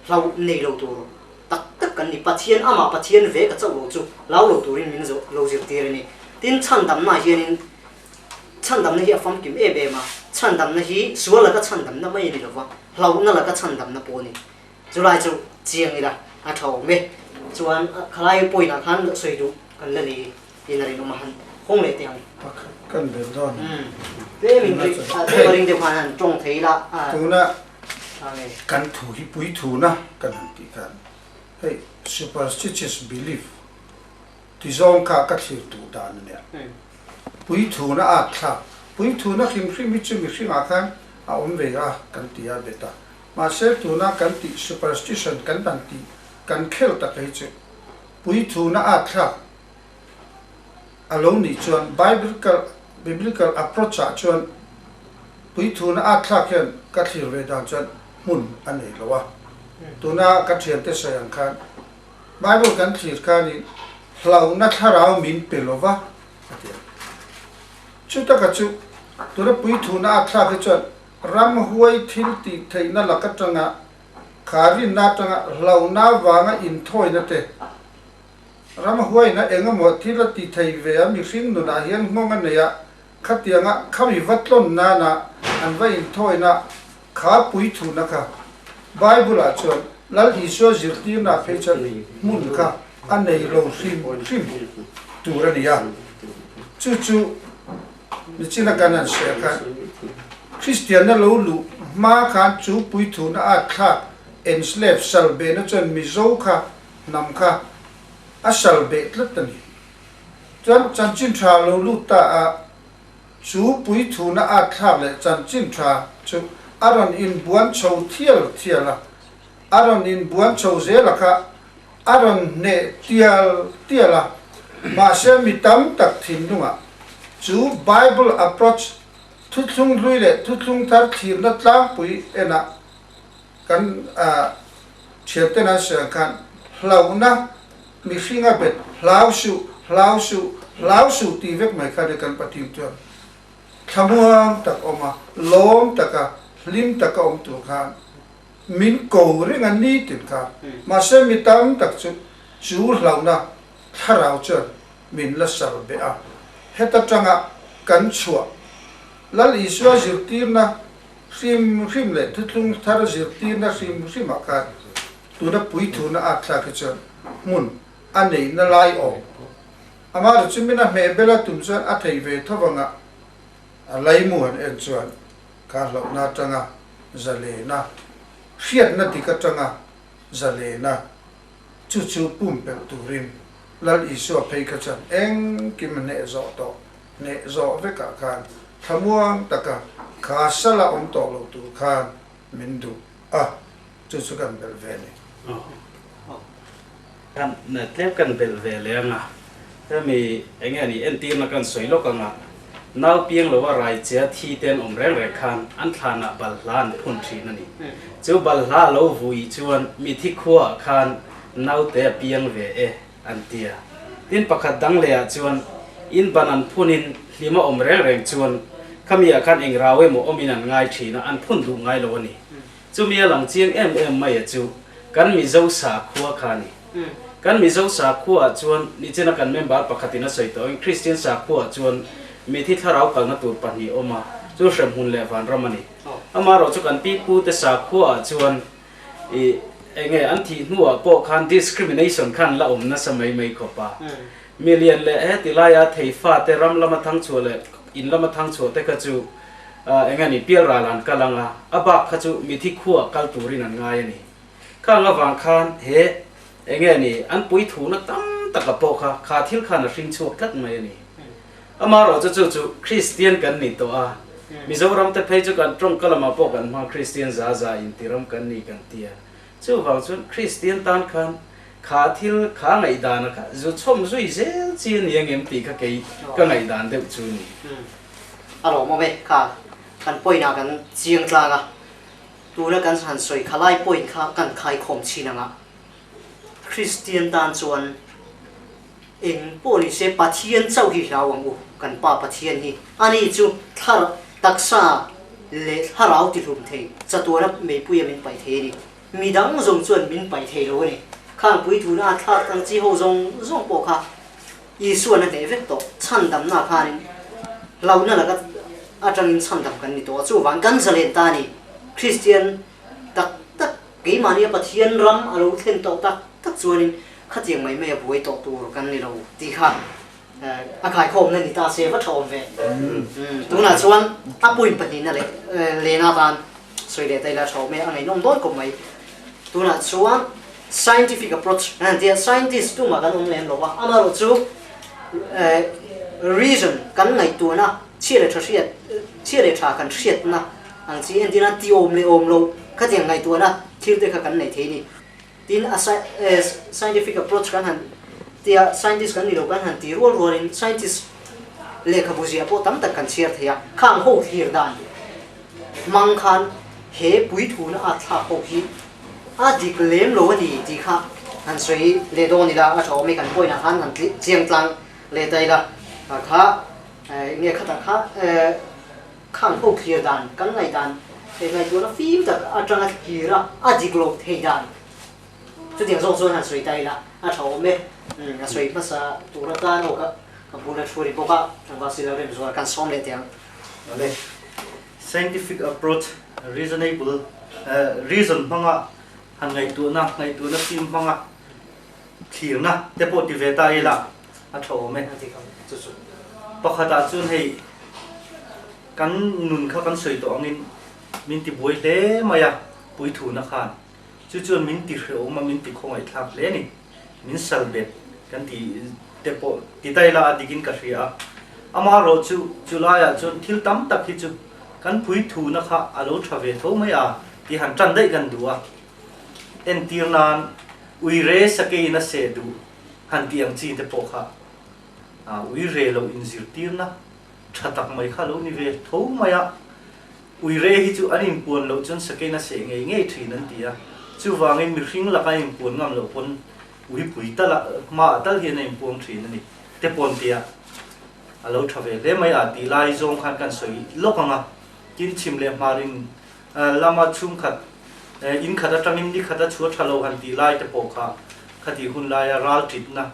Hlau nei lo tur tak tak kan ni. Pathian amah Pathian ve ka chauh lo chu hlau lo turin min lo zirtir a ni. Tin, chhandamna hianin chhandamna hi a famkim em em a, chhandamna hi sual laka chhandamna mai a ni lova, hlauhna laka chhandamna pawh a ni. Chulai chu chiang ila a tha awm e. Chuan khalai point ah khan sawi duh kan la nei in a rinawm a han hawng leh teh ang. Pakhat kan bel dawn. Tlem in ri tlem a ring deuh khan han tawng thei ila. Tuna kan thu hi puithuna kan han tih khan hei superstitious belief ti zawng kha ka thlir duh dan a nia. Puithuna a thlak puithuna hrim hrim hi chu mihringah khan a awm ve a kan ti a bet a. Mahse tuna kan tih superstition kan han tih kan khel tak hi chu puithuna a thlak a lo nih chuan Biblical Biblical approach ah chuan puithuna a thlak hian ka thlir ve dan chuan hmun a nei lo a. Tuna ka thiante sawi ang khan Bible kan thlir khanin hlauhna thlarau min pe lo va a ti a. Chutaka chu tuna puithuna a thlak hi chuan Ramhuai thil tih theihna lak atanga kha rinna atanga hlauhna avanga inthawina te, ramhuaina eng emaw thil a ti thei ve a mihring nunah hian nghawng a nei a, khatianga khami va tlawn nana an va inthawina kha puithuna kha Bible-ah chuan Lal Isua zirtirna phei chuan hmun kha a nei lo hrim hrim tur a ni a, chu chu. Nichina kan han hria khan Kristianna lo luh hma khan chu puithuna a thlak enslave sal behna chuan Mizo kha hnam kha a sal beh tlat a ni. Chuan chanchin tha lo lut ta a, chu puithuna a thlak leh chanchin tha chu a rawn inbuan chho thial thial a, a rawn inbuan chho zel a kha a rawn hneh tial tial a, mahse mi tam tak thinlungah chu Bible approach. Thuthlung hlui leh thuthlung thar thlirna tlangpui enah kan thianten an sawi ang khan hlauhna mihringa bet hlau suh, hlau suh, hlau suh tih vek mai kha nia kan Pathian chuan thlamuang tak awm a, lawm taka, hlim taka awm tur khan min ko reng a ni tin kha. Mahse mi tam tak chu chu hlauhna thlarau chuan min la sal beh a, heta tanga kan chhuah Lal Isua zirtirna hrim hrim leh thuthlung thar zirtirna hrim hrimah khan tuna puithuna at thlak hi chuan hmun a neihna lai awm. Amaherawh chu min a hmeh bel a tum chuan a thei ve tho vanga a laimu han en chuan kha hlauhna atanga zalena, hriatna dik atanga zalena chu chu pumpelh turin Lal Isua phei kha chuan engkim a hneh zawh tawh, hneh zawh vekah khan thlamuang taka kha sala awm tawh lo tur khan min duh a, chu chu kan belh ve a ni. Kan tlem kan belh ve leh anga hemi eng nge ni entirna kan sawi lawk anga nau piang lova raichea thi te an awm reng reng khan an thlanah balhla an phun thin a ni. Chu balhla a lo vui chuan mithi khuaah khan naute a piang ve e an ti a. Tin pakhat dang lehah chuan in ban an phunin hlim a awm reng reng chuan khami ah khan eng rau emaw awmin an ngai thin a, an phun duh ngai lo a ni. Chumi a lang chiang em em mai a chu kan Mizo sakhua kha a ni. Kan Mizo sakhua ah chuan nichina kan member pakhatin a sawi tawh in Kristian sakhua ah chuan mithi thlarau kalna tur pahnih a awm a, chu hremhmun leh vanram a ni. Amaherawh chu kan pi pute sakhua ah chuan i enge an thih hnuah pawh khan discrimination khan la awm nasa mai mai khawp a. Milian leh heti laia thei fate ram lama thangchhuah leh in lama thangchhuah te kha chu Eng a ni, pialral an kal ang a, a bak kha chu mithi khuaah kal turin an ngai a ni. Khang avang khan he eng nge ni, an puithuna tam taka pawh kha kha thil khan a hring chhuak tlat mai a ni. Amaherawh chu chu chu Kristian kan ni tawh a, Mizoram te phei chu kan tawngka lamah pawh kan hmang Kristian za za intiram kan ni kan ti a. Chuvang chuan Kristian tan khan kha thil kha ngaihdana kha zu chhawm zui zel chi a ni angem tih kha kei ka ngaihdan deuh chu a ni. A lawmawm e, kha kan point ah kan chiang tlang a, tuna kan han sawi kha lai point kha kan khaikhawm chin anga Kristian tan chuan eng pawh ni se Pathian chauh hi hlau ang u, kan Pa Pathian hi ani chu thlar taksa leh thlarau tihlum thei chatuana meipuia min paih thei a ni. Midang zawng chuan min paih thei lo a ni. Khang puithuna a thlak ang chi ho zawng zawng pawh kha Isuan a hneh vek tawh. Chhandamna khanin hlauhna laka atangin chhandam kan ni tawh a, chuvang kan zalen ta a ni. Kristian tak tak keimahnia Pathian ram a lo thlen tawh tak tak chuanin khatiang mai mai a buai tawh tur kan ni lo tih kha a khaikhawmna ni ta se va tha awm ve. Tunah chuan a point pahnihna leh lena atan sawi leh ta ila tha awm e, a ngaihnawm dawn khawp mai. Tunah chuan scientific approach an tia, scientist tumah kan awm lem lo va, amaherawh chu reason kan ngaihtuahna chhia leh tha hriat, chhia leh tha kan hriatna ang chi entir a ti awm leh awm lo khatiang ngaihtuahna thil te kha kan nei thei a ni. Tin a scientific approach kan han tia scientist kan ni lo kan han ti rual rualin scientist lehkhabu ziah pawh tam tak kan chhiar thei a, khang ho thlir dan hmang khan he puithuna a thlak ho hi a dik lem lo a ni tih kha han sawi leh dawn ila a tha awm e kan point ah khan han chiang tlang leh ta ila kha enge khatah kha Khang ho thlir dan kan ngaihdan he ngaihtuahna fim tak atanga thlir a, a dik lo thei dan chutiang zawk chuan han sawi ta ila a tha awm e. A sawi hmasa tur atan aw ka ka bula thu ri bawk a, tlangval silo rem zual kan sawm leh teh ang. Awle, scientific approach, reasonable, reason hmanga han ngaihtuahna, ngaihtuahna fim hmanga thlirna te pawh ti ve ta ila a tha awm e. Chu chu pakhatah chuan hei kan nun kha kan sawi tawh angin min ti buai hle mai a, puithuna khan chu chuan min ti hrehawm a, min ti khawngaihthlak hle a ni. Min sal bet kan ti te pawh ti ta ila a dikin ka hria a. Amaherawh chu chu laiah chuan thil tam tak hi chu kan puithuna kha a lo tha ve tho mai a tih han tan daih kan duh a. Entir nan uire sakeiin a seh duh han tih ang chi te pawh kha ui re lo inzirtirna tha tak mai kha lo ni ve tho mai a. Uire hi chu an inpuan loh chuan sakein a seh ngei ngei thin an ti a, chuvangin mihring laka a inpuan ngam loh pawn uipui tal ah hmaah tal hian a inpuang thin a ni te pawn tia a lo tha ve hle mai a tih lai zawng khan kan sawi lawk ang a, tin chhim leh hmarin lama chhungkhat in khat atangin ni khat a chhuah tha lo han tih lai te pawh kha khatih hun laia ral titna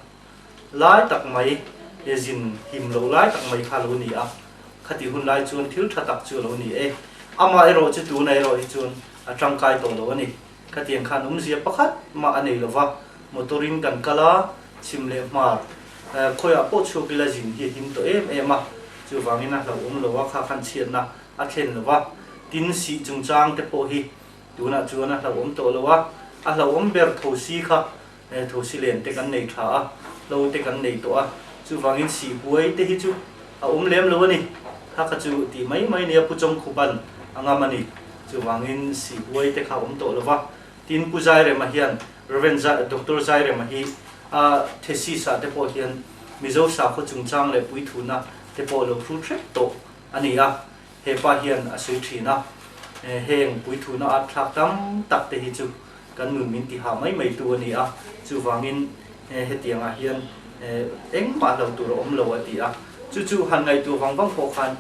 lai tak mai zin him lo lai tak mai kha lo ni a, khati hun lai chuan thil tha tak chu a lo ni e. Amah erawh chu tuna erawh hi chuan a tangkai tawh lo a ni. Khatiang khan awmzia pakhat mah a nei lo va, motor in kan kal a, chhim leh hmar khawiah pawh chhuak ila zin hi a him tawh em em a, chuvangin a hlauhawm lo a, kha khan chhiatna a thlen lo va, tin sih chungchang te pawh hi tunah chuan a hlauhawm tawh lo a, a hlauhawm ber thosi kha Thosi len te kan nei tha a, hlo te kan nei tawh a, chuvangin sih huai te hi chu a awm lem lo a ni. Kha kha chu tih mai mai nia Pu Chawngkhupan a ngam a ni. Chuvangin sih huai te kha a awm tawh lo va. Tin, Pu Zairema hian, Rev. Doctor Zairema hi a thesis ah te pawh hian Mizo sakhaw chungchang leh puithuna te pawh lo hrut hrep tawh a ni a. He pa hian a sawi thin a, heng puithuna at thlak tam tak te hi chu kan nun min ti hah mai mai tu a ni a, chuvangin hetiangah hian engmah lo tur a awm lo a ti a, chu chu han ngaihtuah vang vang pawh khan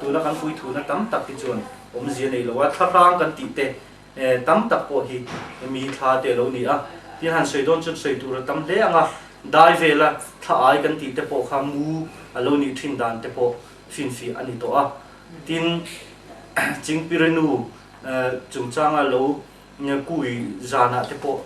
tuna kan puithuna tam tak hi chuan awmzia nei lo a, thlahrang kan tih te tam tak pawh hi mi thla te a lo ni a, tin han sawi dawn chuan sawi tur a tam hle ang a, dai vela thla ai kan tih te pawh kha mu a lo nih thin dan te pawh finfiah a ni tawh a, tin Chingpirinu chungchanga lo kui zanah te pawh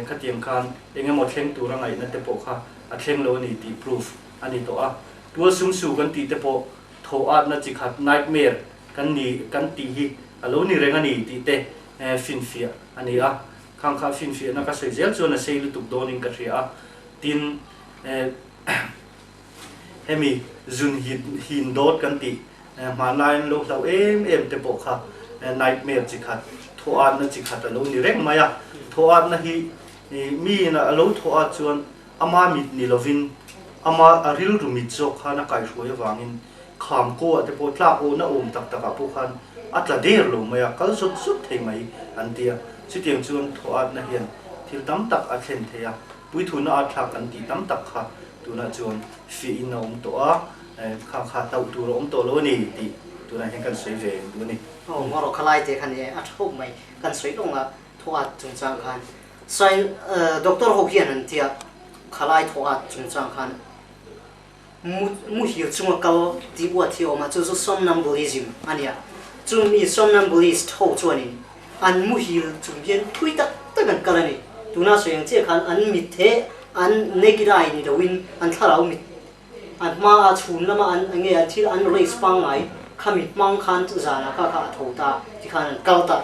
khatiang khan eng emaw thleng tura ngaihna te pawh kha a thleng lo a ni tih proof a ni tawh a. Tual sumsu kan tih te pawh thaw atna chi khat nightmare kan ni kan tih hi a lo ni reng a ni tih te finfiah a ni a. Khang kha finfiahna ka sawi zel chuan a sei lutuk dawnin ka hria a. Tin, hemi zun hin dawt kan tih Hmanlaiin lo hlauh em em te pawh kha nightmare chi khat, thawhatna chi khat a lo ni reng mai a. Thawhatna hi miin a lo thawh at chuan ama mit ni lovin ama a rilru mit zawk khan a kaihruai avangin kham kaw ah te pawh tlak awhna awm tak tak ah pawh khan a tla der lo mai a, kal zawt zawt thei mai an ti a. Chutiang chuan thawhatna hian thil tam tak a thlen thei a, puithuna at thlak an tih tam tak kha tunah chuan fiahin a awm tawh a. Kha kha hlauh tur a awm tawh lo a ni tih tunah hian kan sawi ve duh a ni. Aw ngarawh kha lai te khan e a tha khawp mai kan sawi lawng a thaw at chungchang khan Sai doctor ho hian an tia kha lai thaw at chungchang khan mu muhil chunga kal tih uat hi a awm a chu chu somnambulism a nia chu mi somnambulist ho chuanin an muhil chung hian thui tak tak an kal a ni tuna sawi ang chiah khan an mit he an naked eye ni loin an thlarau mit An hmaa chhun lama an enge an thil an race pangngai khami hmang khan zanah kha kha a tho ta tikhan an kal ta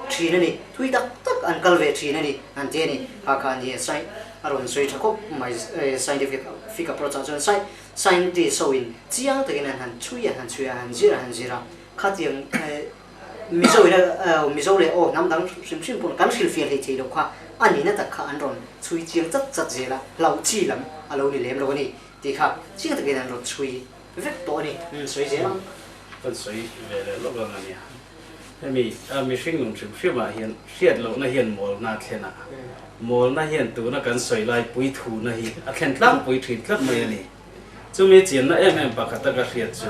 thin a ni. Thui tak tak an kal ve thin a ni an ti a ni. Kha kha nia sai a rawn sawi tha khawp mai scientific approach ah chuan sai scientist ho in chiang takin an han chhui a han chhui a han zir a han zir a khatiang Mizo ina Mizo leh aw hnam dang hrim hrim pawn kan hrilhfiah hlei thei lo kha a nihna tak kha an rawn chhui chiang chat chat zel a, hlauh chi lam a lo ni lem lo a ni tih kha chiang takin an rawn chhui vek tawh a ni. Umm sawi zel ang. Kan sawi ve leh lawk ang a nia. Hemi mihring nun hrim hrimah hian hriat lohna hian mawlna a thlen a, mawlna hian tuna kan sawi lai puithuna hi a thlen tlangpui thin tlat mai a ni. Chumi chianna em em pakhata ka hriat chu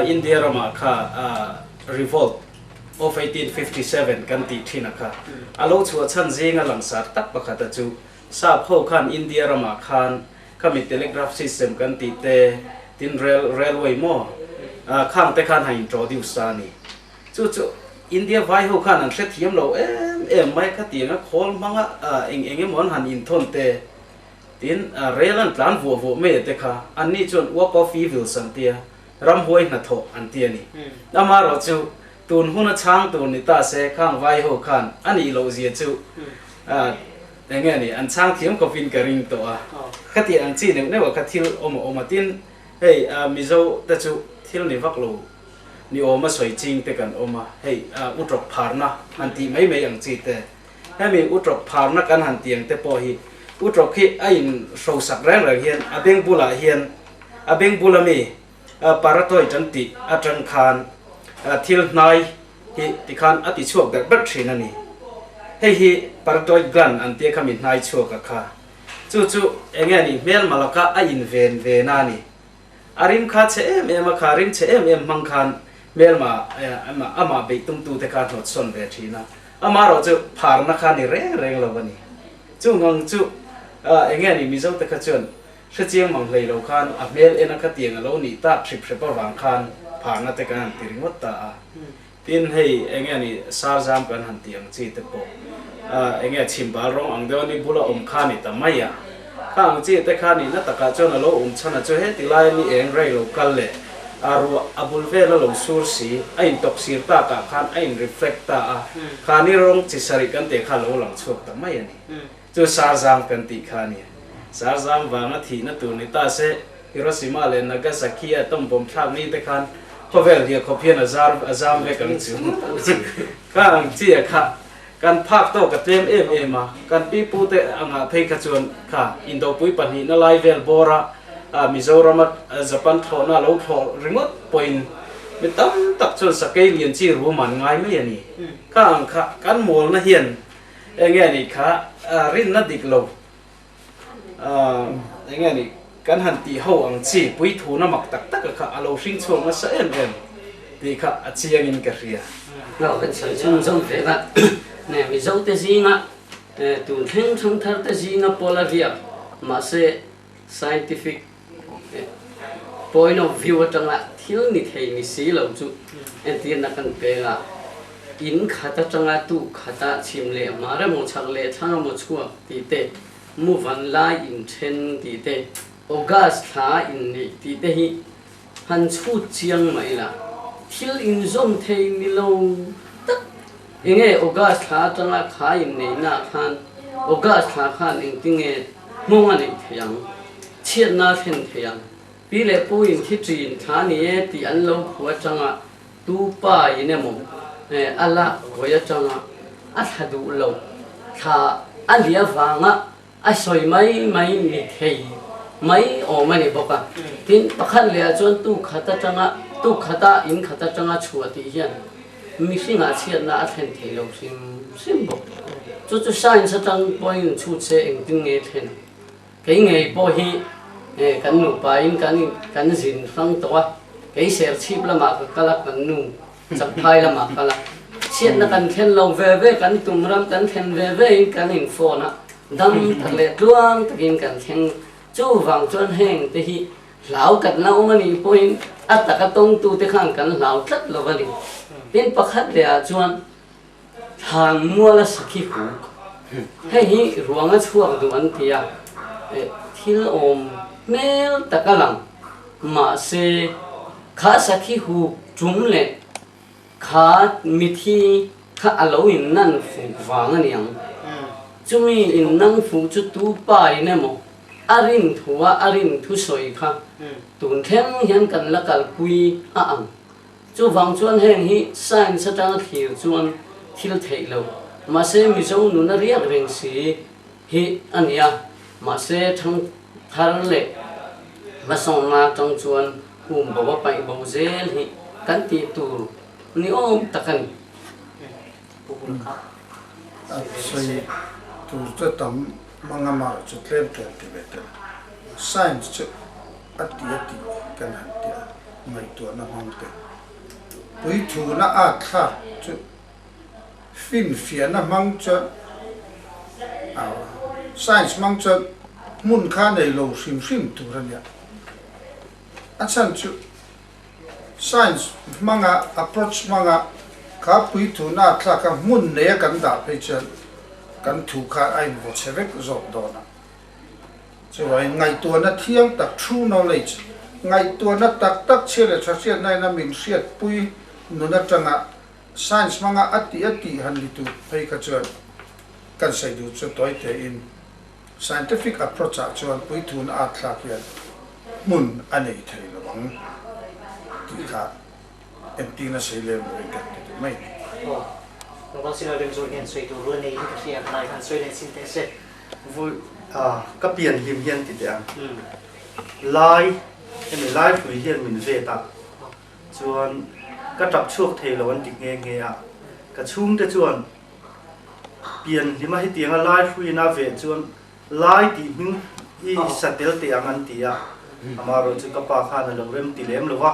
India ramah kha Revolt of 1857 kan tih thin a kha a lo chhuah chhan zinga langsar tak pakhata chu Sap ho khan India ramah khan khami telegraph system kan tih te tin rail railway maw khang te khan han introduce a ni. Chu chu India vai ho khan an hrethiam lo em em mai khatianga khawl hmanga eng eng emaw an han inthawn te Tin, rel an tlan vuah vuah mai a te kha, anni chuan work of evils an tia, ramhuai hnathawh an ti a ni. Amaherawh chu, tun huna chhang tur ni ta se, khang vai ho khan a nih loh zia chu eng nge a ni, an chhang thiam khawpin ka ring tawh a. Khati ang chi neuh neuh ah kha thil awm a awm a, tin, hei Mizo te chu thil ni vak lo ni awm a sawi ching te kan awm a, hei utrawk pharna han tih mai mai ang chi te. Hemi utrawk pharna kan han tiang te pawh hi utrawk hi a in hrosak reng reng hian a beng bulah hian a beng bula mi Paratoid an tih atang khan thil hnai hi tikhan a ti chhuak berh berh thin a ni. Hei hi paratoid gland an tia kha mi hnai chhuak a kha. Chu chu enge a nih hmelma laka a inven ve na a ni. A rim kha chhe em em a kha, rim chhe em em hmang khan hmelma amah beih tumtute kha hnawt sawn ve thin a. Amaherawh chu pharna kha ni reng reng lo a ni. Chung ang chu enge a nih Mizote kha chuan Hrechiang mang hlei lo khan a hmel en a khatiang a lo nih tak hrip hrep avang khan pharna te kan han ti ringawt ta a. Tin hei enge a nih Sarzam kan han tih ang chi te pawh enge a chhimbal rawng ang deuh a ni bula awm kha a ni ta mai a. Kha ang chi te kha nihna takah chuan a lo awm chhan a chu heti lai a ni eng rei lo kal leh a ruah a bul vel a lo sur si a intawk sir takah khan a in reflect ta a kha ni rawng chi sarih kan tih kha a lo lang chhuak ta mai a ni. Chu Sarzam kan tih kha a ni. Sarzam vanga thihna tur ni ta se, Hiroshima leh Nagasaki a atom bomb thlak ni te khan khawvel hliah khawp hian a zar a zam vek ang chu. Kha ang chi a kha kan phak tawk a tlem em em a, kan pi pu te angah phei kha chuan kha Indopui pahnihna lai vel bawra Mizoram a Japan thlawhna a lo thlawh ringawt pawhin mi tam tak chuan sakei lian chi rum an ngai mai a ni. Kha ang kha kan mawlna hian Enge nih kha rinna dik lo enge nih kan han tih ho ang chi puithuna mak tak tak a kha a lo hring chhuak nasa em em tih kha a chiang in ka hria. Lo kan sawi chhung zawng ve a, ne Mizo te zinga tun thleng thleng thar te zinga pawl a riak mahse scientific Point of view atanga thil ni thei ni si lo chu entirna kan peng a, in khat atanga tu khata chhim leh hmar emaw chhak leh thlang emaw chhuak tih te, mu van lai in then tih te, August thla in neih tih te hi han chhut chiang mai la, thil inzawm thei ni lo tak. Enge August thla atanga kha in neihna khan August thla khan engtinge Hmawng a neih thei ang, chhiatna a thlen thei ang. Pi leh pu in thi ṭin thla ni e tih an lo phu aṭanga tu pa in emaw a lak vawi aṭanga a thla duh lo thla a lia vanga a sawi mai mai ni thei mai awm a ni bawk a. Tin, pakhat leh ah chuan tu khat aṭanga tu khata in khat aṭanga chhuah tih hian Mihringah chhiatna a thlen thei lo hrim hrim bawk. Chu chu science atang pawhin chhut se engtin nge thlen? Kei ngei pawh hi kan nupain kan kan zin hrang tawh a, kei serchhip lamah ka kal a, kan nu chakphai lamah kal a. Chhiatna kan thlen lo ve ve, kan tum ram kan thlen ve ve in kan in phone a, dam tak leh tluang takin kan thleng. Chuvang chuan heng te hi Hlau kan la awm a nih pawhin a taka tawngtute khan kan hlau tlat lo a ni. Tin, pakhat lehah chuan thlan muala sakhi huk, hei hi ruanga chhuak duh an ti a, thil awm hmel tak a lang. Mahse, kha sakhi huk tum leh kha mithi kha a lo innan fuh vang a ni ang. Chumi innan fuh chu tu pa in emaw A rin thu a a rin thu sawi kha tun thleng hian kan la kalpui a ang. Chuvang chuan heng hi science atanga thlir chuan thil theih lo. Mahse Mizo nun a riak reng si hi a ni a, mahse thang thar leh hmasawnna atang chuan um bo a paih bo zel hi kan tih tur ni awm tak a ni. A sawi tur chu tam Hmanga mar chu tlem tlem ti ve tel. Science chu a ti a tih kan han ti a, ngaihtuahna hmang te. Puithuna at thlak chu finfiahna hmang chuan science hmang chuan hmun kha nei lo hrim hrim tur a nia. A chhan chu science hmanga approach hmanga kha puithuna at thlak kha hmun neia kan dah phei chuan Kan thu kha a invaw chhe vek zawk dawn a. Chuvangin ngaihtuahna thiang tak, true knowledge, ngaihtuahna tak tak chhia leh tha hriatna in a min hriatpui nun atanga science hmanga a tih a tih han ni tur phei kha chuan kan sawi duh chu tawi tein scientific approach ah chuan puithuna at thlak hian hmun a nei thei lo ang tih kha Engtin a sawi lem lo in kan ti duh mai ni. Aw, Local Sinal Remzawh hian sawi tur rual nei in ka hria ka lai khan sawi leh chin teh se. Vui, ah, ka pian hlim hian ti teh ang. Lai. Hemi Laihrui hian min vet a, chuan ka tap chhuak thei lo an ti nghe nghe a. Ka chhungte chuan pian hlima hetianga Laihruiin a veh chuan Lai tih hming i sa tel teh ang an ti a, amaherawh chu ka pa khan a lo rem ti lem lo va,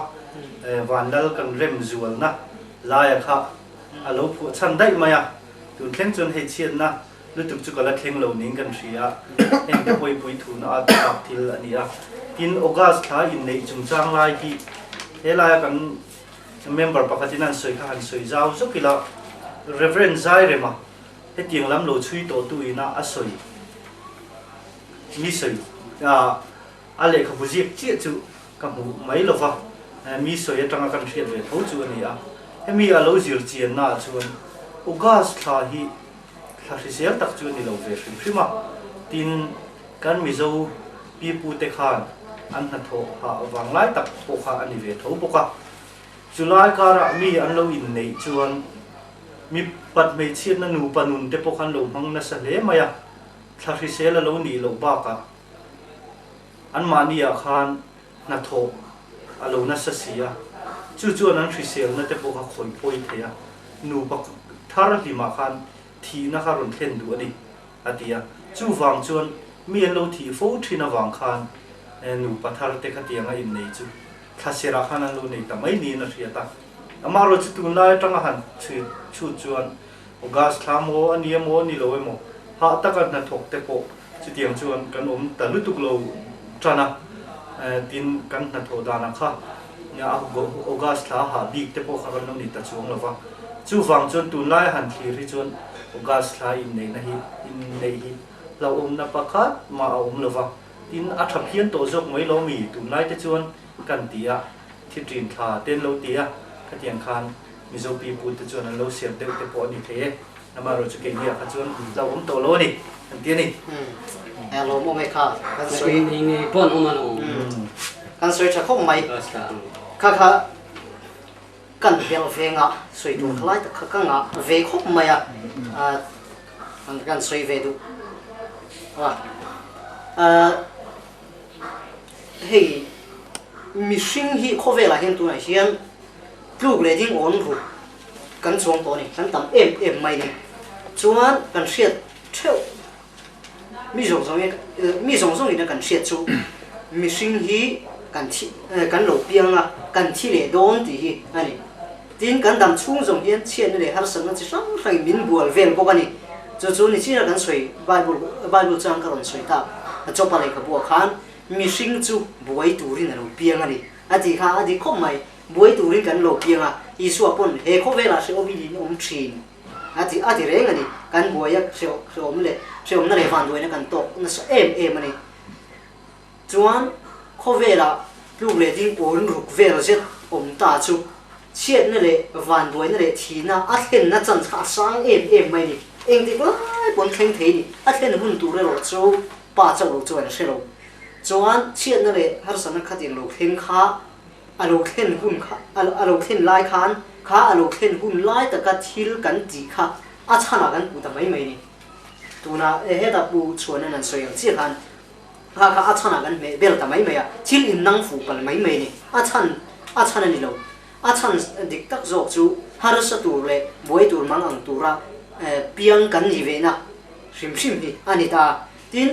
Vanlal kan rem zualna laia kha a lo phuah chhan daih mai a, tun thleng chuan hei chhiatna lutuk chu ka la thleng lo niin kan hria a, heng te pawipui thuna a tak thil a ni a. Tin, August thla inneih chungchang lai hi helaia kan member pakhatin an sawi kha han sawi zau zawk ila, Rev. Zairema Hetiang lam lo chhui tawhtu ina a sawi mi sawi a lehkhabu ziak chiah chu ka hmu mai lo va, mi sawi atanga kan hriat ve tho chu a ni a. Hemi a lo zir chiannaah chuan August thla hi thla hrisel tak chu a ni lo ve hrim hrim a, tin kan Mizo pipute khan an hnathawh hah vanglai tak pawh kha a ni ve tho bawk a. Chulai karah mi an lo inneih chuan mi pat hmeichhiatna nupa nun te pawh khan lo hmang nasa hle mai a, thla hrisel a lo nih loh bakah anmahniah khan hnathawh a lo nasa si a, chu chuan an hriselna te pawh kha khawih pawi thei a, nupa thar hlimah khan thihna kha rawn thlen duh a ni a ti a, chuvang chuan mi an lo thih fo thin avang khan nupa thar te khatianga innei chu Thlasirah khan an lo nei ta mai niin a hriat a. Amaherawh chu tunlai atanga han chhui chhut chuan August thla maw a ni emaw a ni lo emaw hah taka hnathawk te pawh chutiang chuan kan awm ta lutuk lo tan a. Tin, kan hnathawh danah kha August thla hah bik te pawh kha kan lo ni ta chuang lo va. Chuvang chuan tunlai a han thlir hi chuan August thla inneihna hi inneih hi hlauhawmna pakhat mah a awm lo va. Tin, a tha phian tawh zawk mai lo mi tunlai te chuan kan ti a, thi ṭin thla te an lo ti a, khatiang khan Mizo pipu te chuan an lo siam deuh te pawh a ni thei e, amaherawh chu keini ah kha chuan lo awm tawh lo a ni, an ti a ni. Eng lo awm e kha kan sawi. Nei ngei pawh an awm a lo. Kan sawi tha khawp mai. Kha kha kan bel ve ngah sawi tur kha lai tak kha ka ngah ve khawp mai a, kan sawi ve duh a. Hei mihring hi khawvelah hian tunah hian tluk leh ding awn ruk kan chuang tawh a ni, kan tam em em mai a ni. Chuan kan hriat theuh Mi zawng zawng mi zawng zawngin a kan hriat chu mihring hi kan thi kan lo piang a, kan thi leh dawn tih hi a ni. Tin, kan dam chhung zawng hian chhiatna leh harsatna chi hrang hrangin min bual vel bawk a ni. Chu chu nichina kan sawi Bible Bible chang ka rawn sawi tak Jopa lehkhabuah khan mihring chu buai turin a lo piang a ni a tih kha a dik khawp mai. Buai turin kan lo piang a, Isua pawn he khawvelah hrehawmin in awm thin. A ti a ti reng a ni. Kan buai a hrehawm leh hrehawmna leh vanduaina kan tawk nasa em em a ni. Chuan khawvelah tluk leh ding awn ruk vel zet awm ta chu chhiatna leh vanduaina leh thihna a thlenna chan kha a sang em em mai a ni. Engtik lai pawn thleng thei a ni. A thlen hun tur erawh chu pa chauh lo chuan a hre lo. Chuan chhiatna leh harsatna khatin lo thleng kha A lo thlen hun kha, a lo thlen lai khan, kha a lo thlen hun lai taka thil kan tih kha a chhanah kan puh ta mai mai a ni. Tuna hetah Pu Chhuanan an sawi ang chiah khan kha kha a chhanah kan hmeh bel ta mai mai a, thil innang fuh palh mai mai a ni. A chhan, a chhan a ni lo. A chhan dik tak zawk chu harsa tur leh buai tur mang ang tura piang kan nih vehna hrim hrim hi a ni ta a. Tin,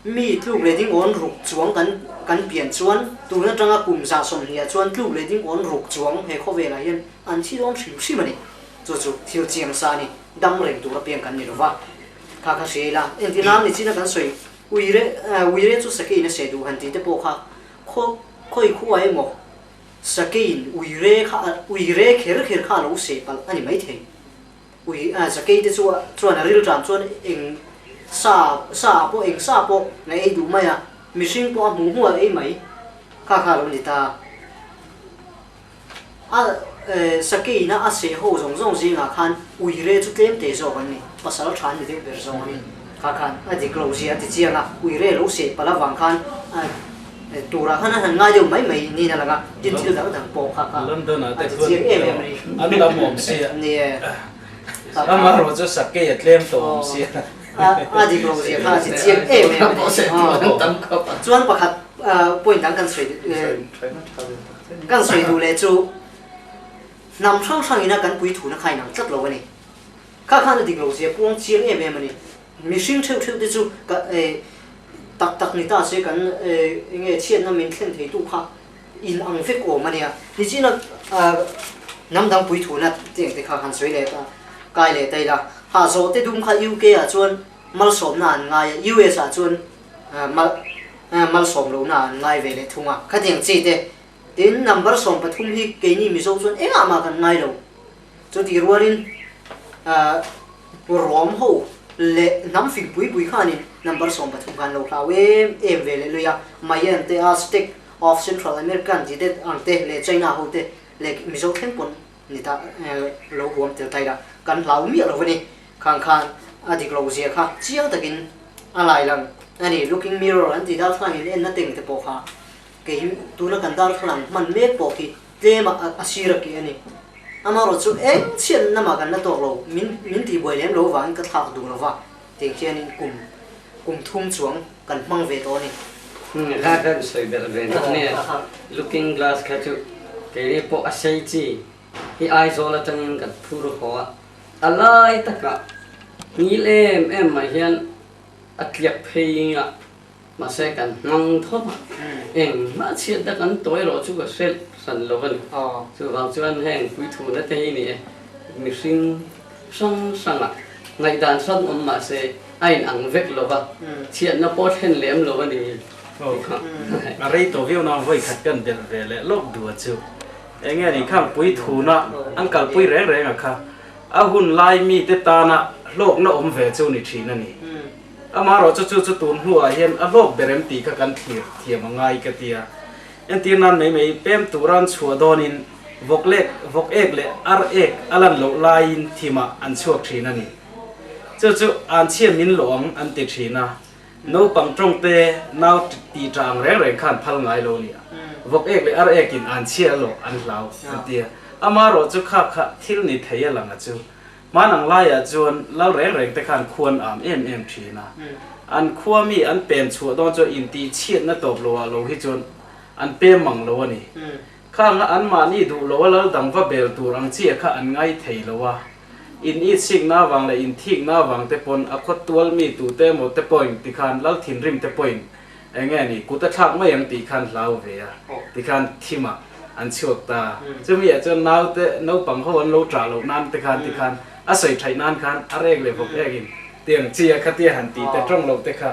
Mi tluk leh ding awn ruk chuang kan kan pian chuan tun atanga kum 120 ah chuan tluk leh ding awn ruk chuang he khawvelah hian an thi dawn hrim hrim a ni. Chu chu thil chiang sa a ni. Dam reng tur apiang kan ni lova. Kha kha hria ila, engtin a ni china kan sawi uire uire chu sakeiin a seh duh han tih te pawh kha khaw khawi khua emaw sakeiin uire kha uire kher kher kha a lo seh palh a ni maithei. Ui a zakei te chu chuan a rilṭam chuan eng sa sa pawh eng sa pawh a ei duh mai a, mihring pawh a hmuh hmuh a ei mai kha kha a lo ni ta. A sakeiin a seh ho zawng zawng zingah khan ui re chu tlem te zawk an ni, pasal ṭha an ni deuh ber zawng a ni. Kha khan a dik lo zia a ti chiang a, ui re lo seh palh avang khan Turah khan an han ngai deuh mai mai niin a lang a, tin thil dang dang pawh kha kha a ti chiang em em a ni. An lam awm sia. Ni e. Amaherawh chu sakei a tlem tawh awm sia. A dik lo zia kha a ti chiang em em a ni. Chuan pakhat. Point dang kan sawi kan sawi duh leh chu hnam hrang hrang ina kan pui thuna kha inang tlat lo a ni. Kha khan a dik lo zia puang chiang em em a ni. Mihring theuh theuh te chu ka tak tak ni ta se kan enge chhiatna min thlen thei tu kha in ang vek awm a nia. Nichina hnam dang pui thuna teng te kha han sawi leh ta kai leh ta ila. Ha zawh te dum kha UK ah chuan malsawmna an ngai a, US ah chuan malsawm lohna an ngai ve leh thung a. Khatiang chi te tin number 13 hi keini Mizo chuan engah mah kan ngai lo. Chutih rualin Rom ho leh hnam fing pui pui khanin number 13 kha an lo hlau em em ve leh lui a. Mayan te, Aztec of Central American tih te ang te leh China ho te leh Mizo thleng pawn ni ta lo huam tel tai la kan hlau miah lo a ni. Khang khan a dik lo zia kha chiang takin a lai lang a ni. Looking mirror an tih darthlalang in enna teng te pawh kha kei hi tuna kan darthlalang hman mek pawh khi tlem a a sir a kih a ni. Amaherawh chu eng chhiat namah kan la tawk lo, min min tihbuai lem lo vangin ka thlak duh lo va, tiang hianin kum kum thum chuang kan hmang ve tawh a ni. Kha kan sawi belh ve nak nia, looking glass kha chu keini pawh a sei chi hi Aizawl atangin kan phur haw a, a lai takah ngil em em mai hian a tliak phei a, mahse kan hmang thawp a, engmah chhiat dak an tawh erawh chu ka hre hran lo a ni. Chuvang chuan heng puithuna te hi ni e, mihring hrang hrangah ngaihdan hrang awm mahse a in ang vek lo va, chhiatna pawh thlen lem lo a ni. A rei tawh viau nang vawi khat kan belh ve leh lawk duh a chu. Enge ni khang puithuna an kalpui reng reng a kha a hun lai mite tana hlawkna awm ve chu ni thin a ni. Amaherawhchu chu chu tun hnuah hian a hlawk ber em tih kha kan thlir thiam a ngai ka ti a. Entir nan mai mai pem tura an chhuah dawnin vawk lek vawk ek leh ar ek a lan loh laiin thimah an chhuak thin a ni. Chu chu an chhia min lawh ang an ti thin a. Naupang tawngte nau tih tah ang reng reng khan phal ngai lo nia. Vawk ek leh ar ekin an chhia lawh an hlau an ti a. Amaherawhchu kha kha thil ni thei a lang a chu. Hman ang laiah chuan lal reng reng te khan khua an am em em thin a. An khua mi an pem chhuah dawn chuan intihchhiatna tawp loah lo hi chuan an pem mang lo a ni. Khanga anmahni duh loa lal dang va bel tur ang chiah kha an ngai thei lo a. In itsikna avang leh inthikna avang te pawn a khaw tual mi tute emaw te pawhin tikhan lal thinrim te pawhin eng nge ni kut a thlak mai ang tih khan hlau ve a tikhan thimah an chhuak ta. Chumi ah chuan naute naupang ho an lo ṭah loh nan te khan tikhan a sawi ṭhaih nan khan a rek leh vawk ekin tiang chi a khatia han tih te ṭawng loh te kha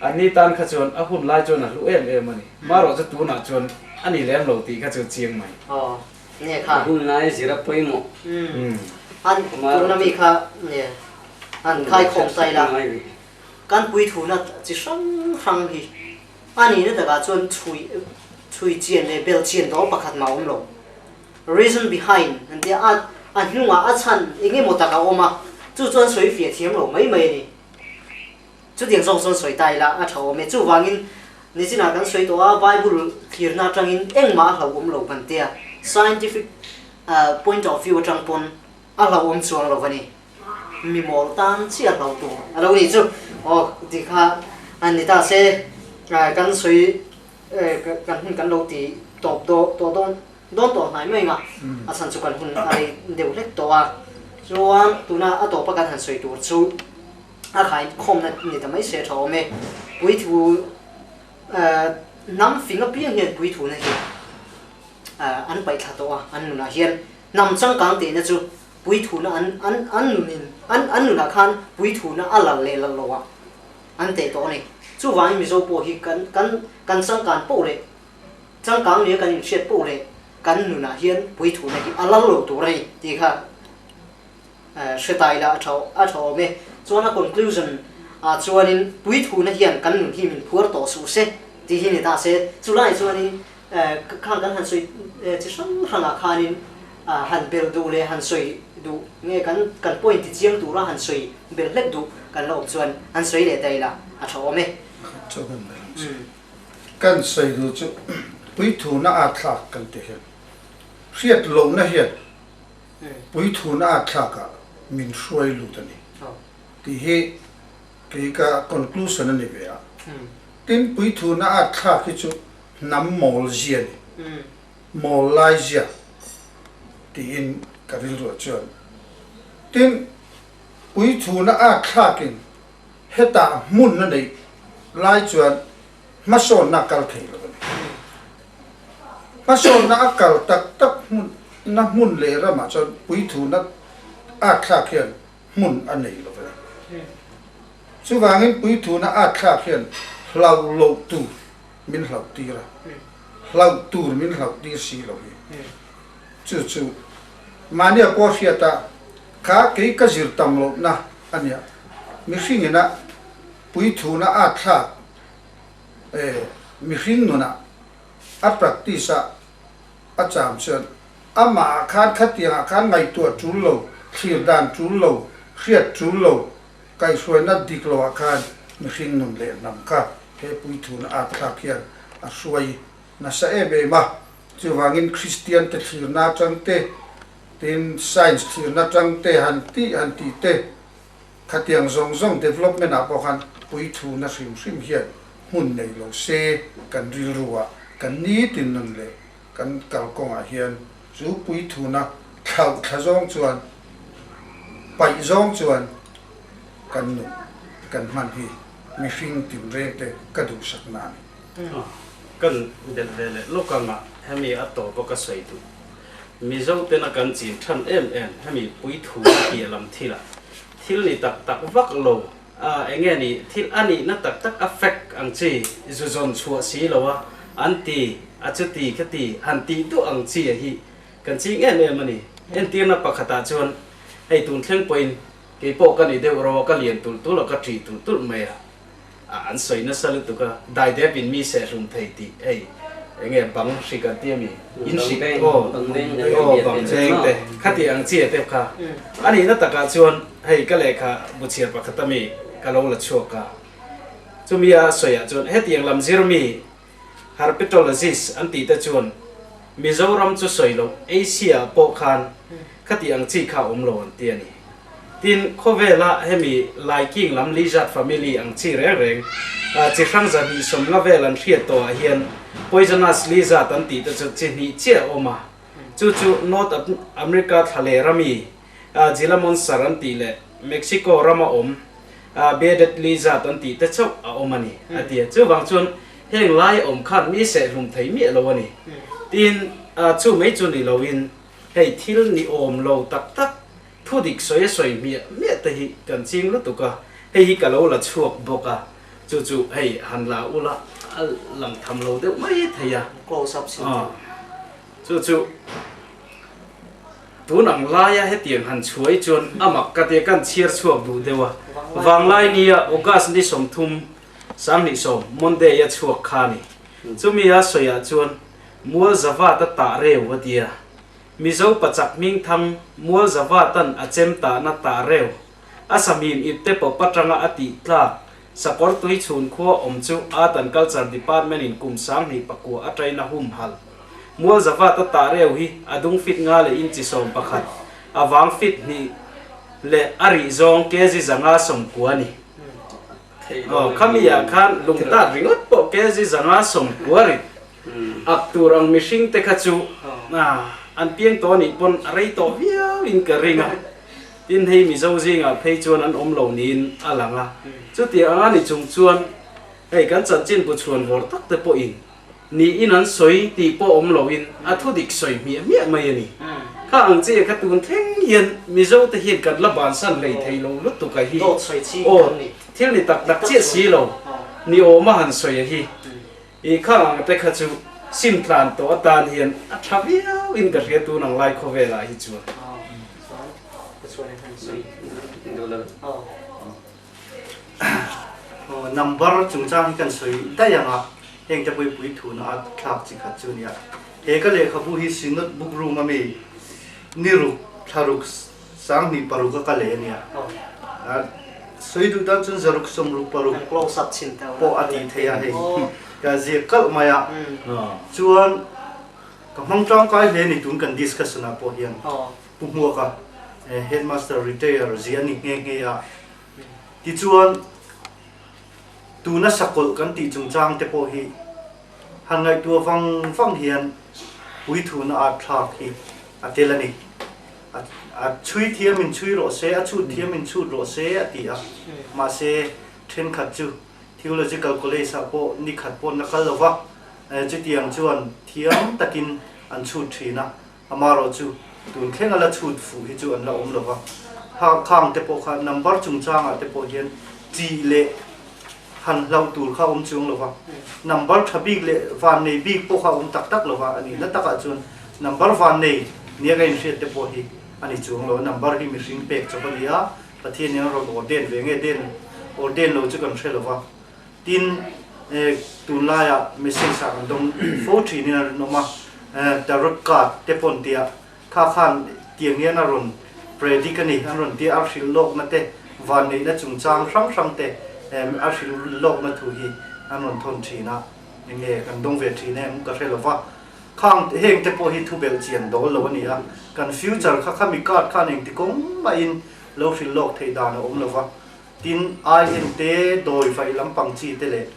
Anni tan kha chuan a hun lai chuan a hlu em em a ni. Marawh chu tunah chuan a ni lem lo tih kha chu chiang mai. Aw, nge kha. A hun lai zir a pawimawh. Umm, an tuna mi kha nge an khaikhawm tai la. Kan puithuna chi hrang hrang hi a nihna takah chuan chhui chhui chian leh bel chian dawl pakhat mah a awm lo. Reason behind an tia a a hnungah a chhan eng emaw tak a awm a, chu chuan sawi fiah thiam lo mai mai a ni. Chutiang zawk chuan sawi ta ila a tha awm e. Chuvangin nichinah kan sawi tawh a, Bible thlirna atangin engmah a hlauhawm lo kan tia, scientific point of view atang pawn a hlauhawm chuang lo a ni. Mi mawl tan chiah hlauh tur a lo nih chu. Aw ti kha a ni ta se, kan sawi kan hun kan lo ti tawp tawh dawn dawn tawh hnai mai ang a, a chhan chu kan hun a rei deuh hlek tawh a. Chuan tuna a tawpa kan han sawi tur chu. A khai khawmna ni ta mai se tha awm e. Puithu hnam fing apiang hian puithuna hi an paih thla tawh a, an nunah hian hnam changkang tehna chu puithuna an an an nunin an an nunah khan puithuna a lal leh lal lo ah an teh tawh a ni. Chuvangin Mizo pawh hi kan kan kan changkan poh leh changkang nia kan inhriat poh leh kan nunah hian puithuna hi a lal lo tur a ni tih kha Hre ta ila a tha a tha awm e. Chuan a conclusion ah chuanin puithuna hian kan nun hi min phuar tawh suh se tih hi ni ta se. Chulai chuanin khang kan han sawi chi hrang hrangah khanin han bel duh leh han sawi duh nge kan kan point ti chiang tura han sawi bel hlek duh kan la awm chuan han sawi leh ta ila a tha awm e. Chu kan bel ang che. Kan sawi duh chu puithuna a thlak kan ti hian hriat lohna hian Puithuna a thlakah min hruai lut a ni tih hi kei ka conclusion a ni ve a. Tin, puithuna at thlak hi chu hnam mawl zia ni, mawl lai zia tiin ka rilruah chuan. Tin, puithuna at thlakin hetah hmun a neih lai chuan hmasawnna a kal thei lo a ni. Hmasawnna a kal tak tak hmunna hmun leh ramah chuan puithuna at thlak hian hmun a nei lo a ni. Chuvangin puithuna at thlak hian hlauh loh tur min hlauh tir a, hlauh tur min hlauh tir si lo hi. Chu chu mahnia pawh hriat a, kha kei ka zir tam lohna a nia. Mihring ina puithuna at thlak eh mihring nunah a practice a a cham chuan amah ah khan khatiang ah khan ngaihtuah tul lo, thlir dan tul lo, hriat tul lo, kaihhruaina dik lo ah khan mihring nun leh hnam kha he puithuna at thlak hian a hruai nasa em em a. Chuvangin Kristian te thlirna atang te, tin science thlirna atang te han tih han tih te, Khatiang zawng zawng development ah pawh khan puithuna hrim hrim hian hmun nei lo se kan rilru ah kan nitin nun leh kan kalkawng ah hian chu puithuna thlauh thla zawng chuan paih zawng chuan kan nun kan hman hi mihring tinreng te ka duhsak na a ni. Kan belh ve leh lawk ang a, hemi a tawp a ka sawi duh. Mizo tena kan chin than em em hemi puithu a piah lam thil ah thil ni tak tak vak lo a enge ni thil a nihna tak tak a fact ang chi zu zawn chhuah si lo a an ti a chuti khati han tih duh ang chi a hi kan ching em em a ni. Entirna pakhat ah chuan hei tun thleng pawhin kei pawh ka ni deuh ro a ka lian tulh tulh a ka ṭi tulh tulh mai a. A an sawi nasa lutuk a, daidep in mi sehhlum thei tih hei enge bang hrik an ti ami? In hrik aw aw bang veng te khati ang chi a tep kha. A nihna takah chuan hei ka lehkha bu chhiar pakhat ami ka lo la chhuak a, chumi a sawiah chuan hetiang lam zir mi herpetologist an tih te chuan Mizoram chu sawi loh Asia ah pawh khan khati ang chi kha awm lo an ti a ni. Tin, khawvela hemi Laiking lam lizard family ang chi reng reng chi hrang zahnih sawmnga vel an hriat tawh ah hian poisonous lizard an tih te chu chi hnih chiah a awm a. Chu chu North America thla leh rami Gila monster an tih leh Mexico rama awm bearded lizard an tih te chauh a awm a ni a ti a. Chuvang chuan heng lai awm khan mi sehhlum thei miah lo a ni. Tin, chu mai chu ni loin hei thil ni awm lo tak tak thu dik sawi a sawi hmiah hmiah te hi kan ching lutuk a, hei hi ka lo la chhuak bawk a, chu chu hei han la ula a lang tham lo deuh mai thei a. Close up sin thei. Chu chu tun ang laia hetiang han chhuai chuan a mak ka tia kan chhiar chhuak duh deuh a, Vanglai nia August ni 30 27 Monday a chhuak kha a ni. Chumi a sawiah chuan Mual Zavat a tah reu a tia. Mizo pachak hmingthang Mual Zavatan a chem tahna tah reu a sahmim ipte pawp atanga a tih tlak Sakawr tui chhun khua awm chu Art and Culture Department in kum 2009 ataina humhal. Mual Zavat a tah reu hi a dung fit nga leh inchi 11, a vang fit hnih leh a rih zawng kg 190 a ni. Aw, khami ah khan lungtat ringawt pawh kg 190 rit ak tur ang mihring te kha chu an piang tawh anih pawn a rei tawh viau in ka ring a. Tin hei Mizo zingah phei chuan an awm lo niin a lang a. Chutiang anga ni chung chuan hei kan chanchin bu chhuan vawr tak te pawhin niin an sawi tih pawh awm loin a thu dik sawi hmiah hmiah mai a ni. Kha ang chiah kha tun thleng hian Mizo te hian kan la bansan hlei thei lo lutuk a hi. Aw, thil ni tak tak chiah si lo ni awm a han sawi a hi. I kha ang te kha chu sim tlan tawh atan hian a tha viau in ka hria tun ang lai khawvel ah hi chuan. Number chungchang hi kan sawi daih ang a, heng te pawh hi puithuna a thlak chi khat chu a nia. He ka lehkhabu hi Synod Book Room a mi ni ruk thla ruk 2006 a ka leh a nia. Sawi duh dan chuan zaruk 66 pawh a tih theih a hei. Ka ziak kalh mai a. Chuan ka hmang tangkai hle ni tun kan discussion ah pawh hian Pu Hmuaka Headmaster retire zia a ni nghe nghe a. Tichuan. Tuna sakawlh kan tih chungchang te pawh hi han ngaihtuah vang vang hian puithuna at thlak hi a tel a ni. A chhui thiam in chhui rawh se, a chhut thiam in chhut rawh se a ti a. Mahse, thenkhat chu Theological College ah pawh ni khat pawh an la kal lo va, chutiang chuan thiam takin an chhut thin a. Amarawh chu tun thleng a la chhut fuh hi chu an la awm lo va, ha khang te pawh kha number chungchangah te pawh hian chi leh han hlauh tur kha a awm chuang lo va, number tha bik leh van nei bik pawh kha a awm tak tak lo va, a nihna takah chuan number van nei nia ka inhriat te pawh hi a ni chuang lo, number hi mihring pek chawp a ni a, Pathian in a rawn ordain ve nge den ordain lo chu kan hre lo va, tin tunlaiah message ah kan dawng fo thin in a rinawm a, tarot card te pawn tia kha khan tiang hian a rawn predict a ni, an rawn tia a hrilh lawkna te vanneihna chungchang hrang hrang te a hrilh lawkna thu hi an rawn thawn thin a, enge kan dawng ve thin em ka hre lo va, khang heng te pawh hi thu belh chian dawl lo a ni a, kan future kha khami card khan engti kawng mahin lo hrilh lawk theih dan a awm lo va, tin IN te dawi vaih lampang chi te leh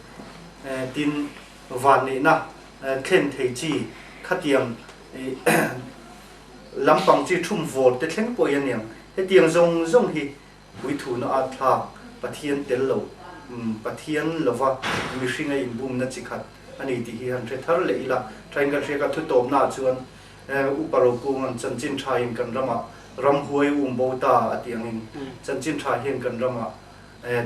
tin vanneihna thlen thei chi khatiang lampang chi thum vawr te thleng pawh hi a niang. Hetiang zawng zawng hi puithuna at thlak Pathian tel lo, Pathian lova mihringa inbumna chi khat a ni tih hi han hre thar leh ila. Thain kan hriak a thutawpnaah chuan Upa Rokunga'n chanchin thain kan ramah ramhuai um bo ta a tih angin chanchin tha hian kan ramah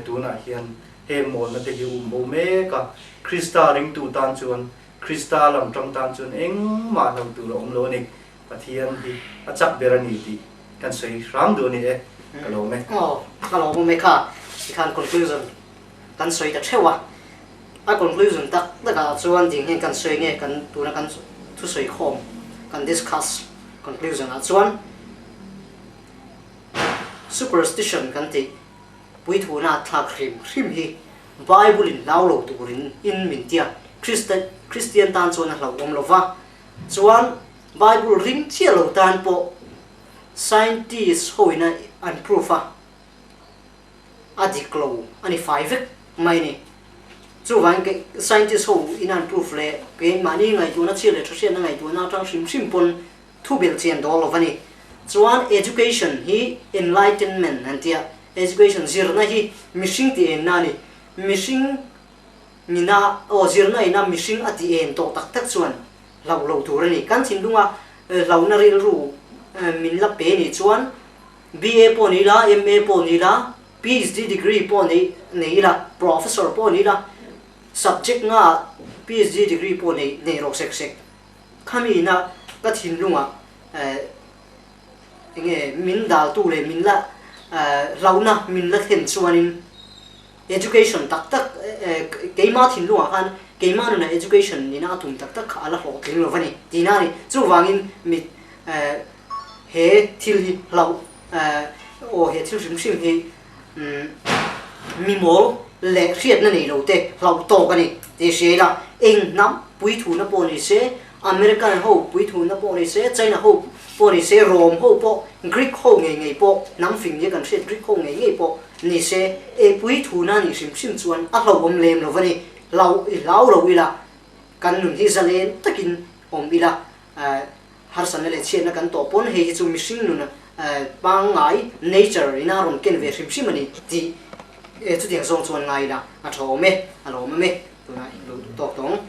tunah hian heng mawlna te hi um bo mek a, Krista ringtu tan chuan Krista lam tang tan chuan engmah hlo tur a awm lo a ni, Pathian hi a chak ber a ni tih kan sawi hram duh a ni e, ka lawm e. Aw, ka lawm awm e kha, tikhan conclusion kan sawi ta theuh a, a conclusion tak takah chuan ding hian kan sawi nge kan tuna kan thusawi khawm kan discuss conclusion ah chuan superstition kan tih puithuna thlak hrim hrim hi Bible in hlau lo turin in min tia Christian tan chuan a hlauhawm lo va, chuan Bible ring chiah lo tan pawh scientist ho ina an proof a, a dik lo a ni fai vek mai a ni. Chuvangin kei scientist ho ina an proof leh keimahni ngaihtuahna chhia leh tha hriatna ngaihtuahna atang hrim hrim pawn Thu belh chian dawl lo va ni. Chuan education hi enlightenment an tia, education zirna hi mihring ti enna a ni. Mihring nina aw zirna ina mihring a ti en tawh tak tak chuan hlauh lo tur a ni. Kan thinlunga hlauhna rilru min la pe nih chuan BA pawh ni ila, MA pawh ni ila, PhD degree pawh nei nei ila, professor pawh ni ila, subject nga PhD degree pawh nei nei rawh sek sek. Khami ina ka thinlungah enge min daltu leh min la hlauhna min la thlen chuanin education tak tak keima thinlungah khan keima nunah education nina a tum tak tak kha a la hlawhtling lo va ni tihna a ni. Chuvangin mi he thil hi hlauh aw he thil hrim hrim hi mi mawl leh hriatna nei lo te hlauh tawk a ni tih hria ila, eng hnam puithuna pawh ni se, American ho puithuna pawh ni se, China ho pawh ni se, Rome ho pawh, Greek ho ngei ngei pawh, hnam fing nia kan hriat Greek ho ngei ngei pawh ni se, e puithuna nih hrim hrim chuan a hlauhawm lem lo va ni, hlau i hlau lo ila, kan nun hi zalen takin awm ila, Harsatna leh chhiatna kan tawh pawn hei hi chu mihring nun pangngai, nature, ina rawn ken ve hrim hrim a ni tih chutiang zawng chuan ngai ila a tha awm e, a lawm awm e, tunah i lo duh tawk tawng.